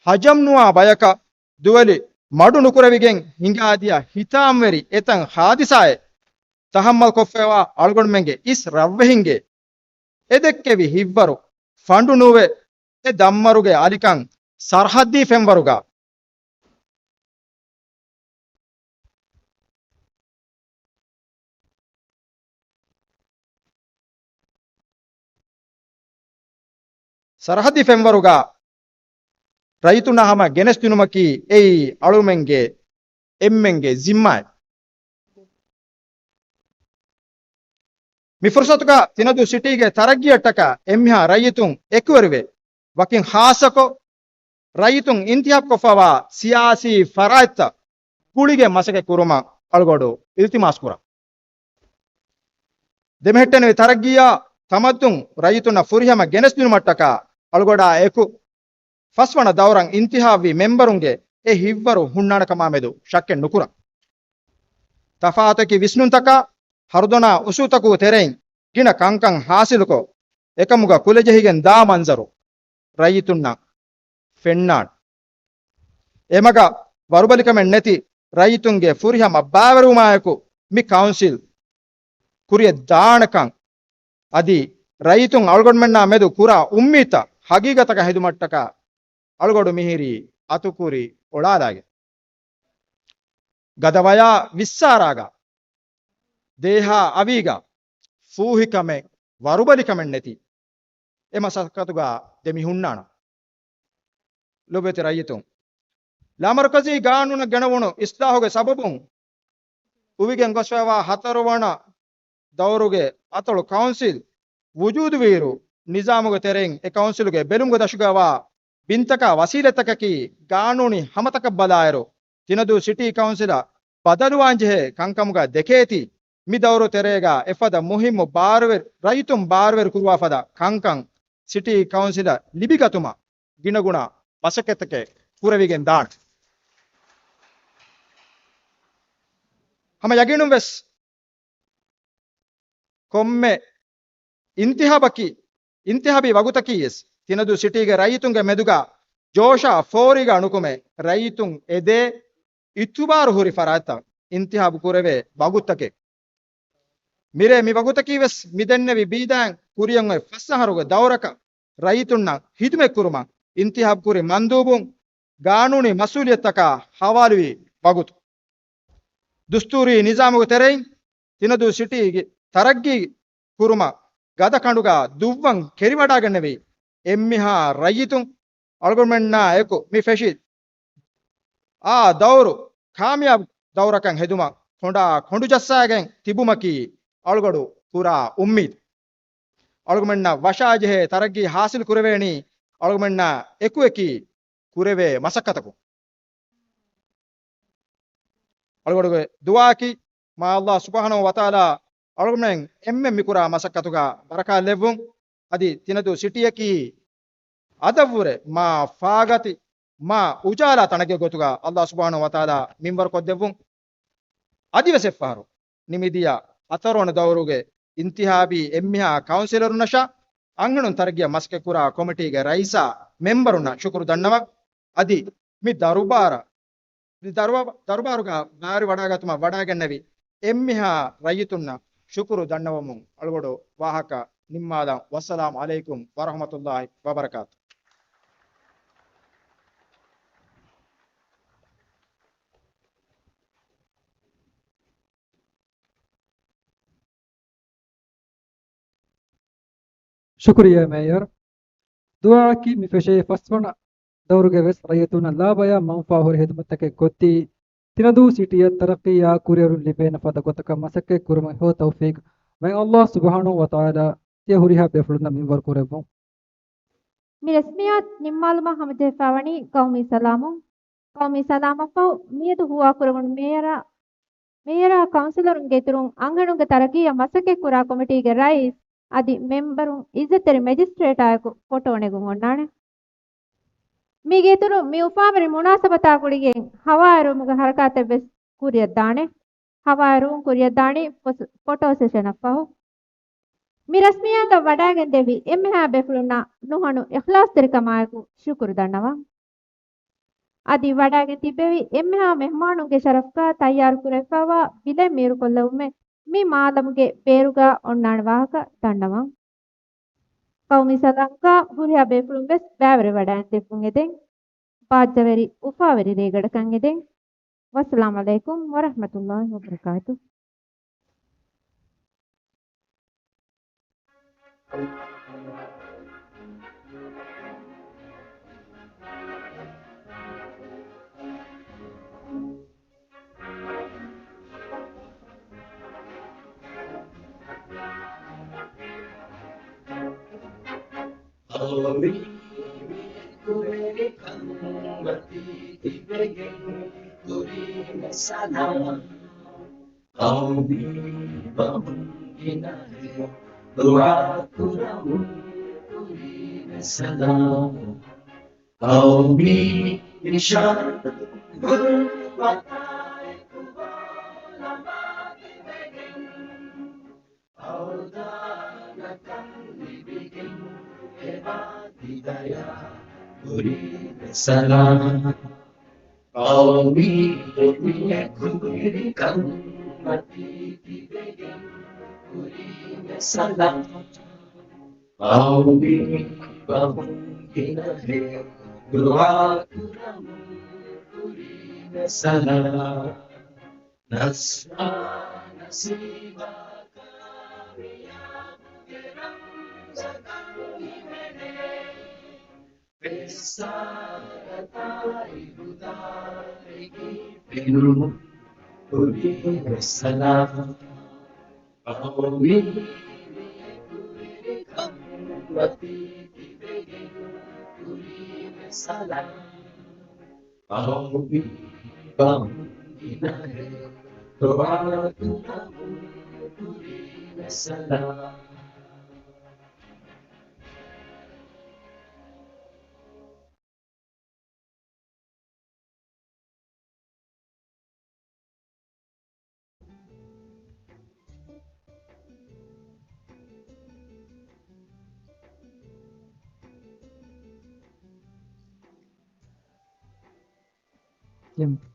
ހަޖަމްނުވާ ބަޔަކަށް ދުވެލި މަޑު ނުކުރެވިގެން ހިނގާދިޔަ ހިތާމަވެރި އެތަން ހާދިސާއެއް ތަހައްމަލްކޮށްފައިވާ އަޅުގަނޑުމެންގެ އިސް ރަށްވެހިންގެ އެ ދެއްކެވި ހިތްވަރު ފަނޑު ނުވެ، އެ ދަންމަރުގެ އަލިކަން ސަރަހައްދީ ފެންވަރުގަ ސަރަހައްދީ ފެންވަރުގަ ރައްޔިތުންނާ ހަމަ ގެނެސްދިނުމަކީ އެއީ އަޅުމެންގެ އެންމެންގެ ޒިންމާއެއް. މި ފުރުސަތުގަ ތިނަދޫ ސިޓީގެ ތަރައްގީއަށްޓަކާ އެންމެހާ ރައްޔިތުން އެކުވެރިވެ، ވަކިން ޚާއްޞަކޮށް، ރައްޔިތުން އިންތިހާބުކޮށްފައިވާ ސިޔާސީ ފަރާތްތައް ގުޅިގެން މަސައްކަތް ކުރުމަށް އަޅުގަޑު އިލްތިމާސް ކުރަން. ދެމެހެއްޓެނިވި ތަރައްގީއާ ތަމައްދުން ރައްޔިތުންނަށް ފުރިހަމަ ގެނެސްދިނުމަށްޓަކާ އަޅުގަޑާ އެކު، ފަސްވަނަ ދައުރަށް އިންތިހާބުވި މެމްބަރުންގެ އެ ހިތްވަރު ހުންނާނެ ކަމާ މެދު ޝައްކެއް ނުކުރަން. ތަފާތު ވިސްނުންތަކާ، ހަރުދަނާ އުސޫލުތަކުގެ ތެރެއިން ގިނަ ކަންކަން ހާސިލުކޮށް، އެކަމުގަ ކުލަޖެހިގެން ދާ މަންޒަރު ރައްޔިތުންނަށް ފެންނާނެ. އެމަގަށް ވަރުބަލިކަމެއް ނެތި ރައްޔިތުންގެ ފުރިހަމަ ބައިވެރިވުމާއެކު މި ކައުންސިލް ކުރިއަށް ދާނެކަން އަދި ރައްޔިތުން އަޅުގަނޑުމެންނާ މެދު ކުރާ އުއްމީދުތައް ހަގީގަތަކަށް ހެދުމަށްޓަކާ އަޅުގަޑު މިހިރީ އަތުކުރި އޮޅާލާގެން. ގަދަވަޔާ ވިއްސާރާގަ، ދޭހާ އަވީގަ، ފޫހިކަމެއް، ވަރުބަލިކަމެއް ނެތި އެ މަސައްކަތުގަ ދެމި ހުންނާނަން. ލޮބުވެތި ރައްޔިތުން، ލާމަރުކަޒީ ގާނޫނަށް ގެނަވުނު އިސްލާހުގެ ސަބަބުން އުވިގެން ގޮސްފައިވާ ހަތަރުވަނަ ދައުރުގެ އަތޮޅު ކައުންސިލް ވުޖޫދުވިއިރު، ނިޒާމުގެ ތެރެއިން އެ ކައުންސިލުގެ ބެލުމުގެ ދަށުގައިވާ ބިންތަކާ ވަސީލަތްތަކަކީ ގާނޫނީ ހަމަތަކަށް ބަލާއިރު، ތިނަދޫ ސިޓީ ކައުންސިލަށް ބަދަލުވާންޖެހޭ ކަންކަމުގަ ދެކޭތީ، މި ދައުރު ތެރޭގަ އެފަދަ މުހިއްމު ބާރުވެރި، ރައްޔިތުން ބާރުވެރި ކުރުވާފަދަ ކަންކަން ސިޓީ ކައުންސިލަށް ލިބިގަތުމަށް ގިނަގުނަ މަސައްކަތްތަކެއް ކުރެވިގެން ދާނެ. ހަމަ ޔަގީނުން ވެސް ކޮންމެ އިންތިހާބަކީ، އިންތިހާބީ ވަގުތަކީ ވެސް ތިނަދޫ ސިޓީގެ ރައްޔިތުންގެ މެދުގަ ޖޯޝާ ފޯރީގަ ނުކުމެ، ރައްޔިތުން އެދޭ އިތުބާރު ހުރި ފަރާތްތައް އިންތިހާބު ކުރެވޭ ވަގުތަކެއް. މިރޭ މި ވަގުތަކީ ވެސް މި ދެންނެވި ބީދާއިން ކުރިއަށް އޮތް ފަސް އަހަރުގެ ދައުރަކަށް ރައްޔިތުންނަށް ހިދުމަތް ކުރުމަށް އިންތިހާބު ކުރި މަންދޫބުން ގާނޫނީ މަސްއޫލިއްޔަތުތަކާ ހަވާލުވި ވަގުތު. ދުސްތޫރީ ނިޒާމުގެ ތެރެއިން ތިނަދޫ ސިޓީގެ ތަރައްގީ ކުރުމަށް ގަދަ ކަނޑުގަ ދުއްވަން ކެރިވަޑައިގެންނެވި އެންމެހާ ރައްޔިތުން އަޅުގަނޑުމެންނާ އެކު މި ފެށި އާ ދައުރު ކާމިޔާބު ދައުރަކަށް ހެދުމަށް ކޮނޑާ ކޮނޑު ޖައްސާގެން ތިބުމަކީ އަޅުގަޑު ކުރާ އުއްމީދު. އަޅުގަނޑުމެންނަށް ވަށާޖެހޭ ތަރައްގީ ހާސިލް ކުރެވޭނީ އަޅުގަނޑުމެންނާ އެކުއެކީ ކުރެވޭ މަސައްކަތަކުން. އަޅުގަޑުގެ ދުޢާއަކީ މާ ﷲ ސުބްޙާނަހޫ ވަތަޢާލާ އަޅުގަނޑުމެން އެންމެން މިކުރާ މަސައްކަތުގަ ބަރަކާތް ލެއްވުން. އަދި ތިނަދޫ ސިޓީއަކީ އަދަށްވުރެ މާ ފާގަތި މާ އުޖާލާ ތަނެއްގެ ގޮތުގަ ﷲ ސުބްޙާނަހޫ ވަތަޢާލާ މިންވަރު ކޮށްދެއްވުން. އަދިވެސް އެއްފަހަރު ނިމިދިޔަ ހަތަރުވަނަ ދައުރުގެ އިންތިހާބީ އެންމެހާ ކައުންސިލަރުންނަށާ އަންހެނުން ތަރައްގީއަށް މަސައްކަތްކުރާ ކޮމިޓީގެ ރައީސާ މެމްބަރުންނަށް ޝުކުރު ދަންނަވަން. އަދި މި ދަރުބާރަށް މި ދަރުބާ-، ދަރުބާރުގަ ބައިވެރިވަޑައިގަތުމަށް ވަޑައިގެންނެވި އެންމެހާ ރައްޔިތުންނަށް ޝުކުރު ދަންނަވަމުން އަޅުގަޑު ވާހަކަ ނިންމާލަން. ވައްސަލާމު ޢަލައިކުމް ވަރަޙްމަތުﷲ ވަބަރަކާތު. ޝުކުރިއްޔާ މޭޔަރ. ދުޢާއަކީ މި ފެށޭ ފަސްވަނަ ދައުރުގެ ވެސް ރައްޔިތުންނަށް ލާބަޔާ މަންފާހުރި ހިދުމަތްތަކެއް ކޮށްދީ، ތިނަދޫ ސިޓީއަށް ތަރައްޤީއާ ކުރިއެރުން ލިބޭނެ ފަދަ ގޮތަކަށް މަސައްކަތް ކުރުމަށް ހެޔޮ ތައުފީޤު ވެން ﷲ ސުބްޙާނަހޫ ވަތަޢާލާ ތިޔަ ހުރިހާ ބޭފުޅުންނަށް މިންވަރު ކުރެއްވުން. މި ރަސްމިއްޔާތު ނިންމާލުމަށް ހަމަޖެހިފައިވަނީ ޤައުމީ ސަލާމުން. ޤައުމީ ސަލާމަށްފަހު މިއަދު ހުވާކުރެވުނު މޭޔަރާ، މޭޔަރާ ކައުންސިލަރުންގެ އިތުރުން އަންހެނުންގެ ތަރައްގީއަށް މަސައްކަތްކުރާ ކޮމިޓީގެ ރައީސް އަދި މެމްބަރުން އިއްޒަތްތެރި މެޖިސްޓްރޭޓާއެކު ފޮޓޯ ނެގުން އޮންނާނެ. މީގެ އިތުރުން މި އުފާވެރި މުނާސަބަތާ ގުޅިގެން ހަވާއެރުވުމުގެ ހަރަކާތެއްވެސް ކުރިއަށްދާނެ. ހަވާއެރުވުން ކުރިއަށްދާނީ ފޮސް-، ފޮޓޯ ސެޝަނަށްފަހު. މި ރަސްމިއްޔާތަށް ވަޑައިގެންދެވި އެންމެހާ ބޭފުޅުންނަށް ނުހަނު އިޚްލާޞްތެރިކަމާއެކު ޝުކުރު ދަންނަވަން. އަދި ވަޑައިގެން ތިއްބެވި އެންމެހާ މެހުމާނުންގެ ޝަރަފުގަ ތައްޔާރުކުރެވިފައިވާ ބިލެއް މީރުކޮށްލެވުމެއް މި މާލަމުގެ ބޭރުގަ އޮންނާނެ ވާހަކަ ދަންނަވަން. ޤައުމީ ސަލާމްގަ ހުރިހާ ބޭފުޅުން ވެސް ބައިވެރިވަޑައިގެންދެއްވުން އެދެން. ބާއްޖަވެރި އުފާވެރި ރޭގަނޑަކަށް އެދެން. ވައްސަލާމް ޢަލައިކުމް ވަރަޙްމަތުﷲ ވަބަރަކާތުހު. އަޅުގަނޑުމެން މި ކުރެވި ކަން މަތީ ތިބެގެން ކުރީމެ ސަލާމް. ޤައުމީ ބަހުން ގިނަ ހެޔޮ ދުޢާ ކުރަމުން ކުރީމެ ސަލާމް. ޤައުމީ ނިޝާން ގުރު ވަތާއެކު ބޯލަމާ ތިބެގެން. އަޅުދާނަކަން ލިބިގެން އެބާ ތި ދަޔާ ކުރީމެ ސަލާމް. ޤައުމީ މި ކުރި ކަން މަތީ ތިބެގެން ކުރީމެ ސަލާމް. ޤައުމީ ބަހުން ގިނަ ހެޔޮ ދުޢާ ކުރަމުން ކުރީމެ ސަލާމް. ނަސްރާ ނަސީބާ ކާމިޔާބުގެ ރަމްޒަކަށް ހިމެނޭ. ފެއްސާރަތާއި ހުދާއެކީ ފެނުނު ކުރީމެ ސަލާމް. ޤައުމީ މި ކުރި ކަން މަތީ ތިބެގެން ކުރީމެ ސަލާމް. އަހަރު ބަހުން ގިނަ ހެޔޮ ދުޢާ ކުރަމުން ކުރީމެ ސަލާމް. ޔަމް.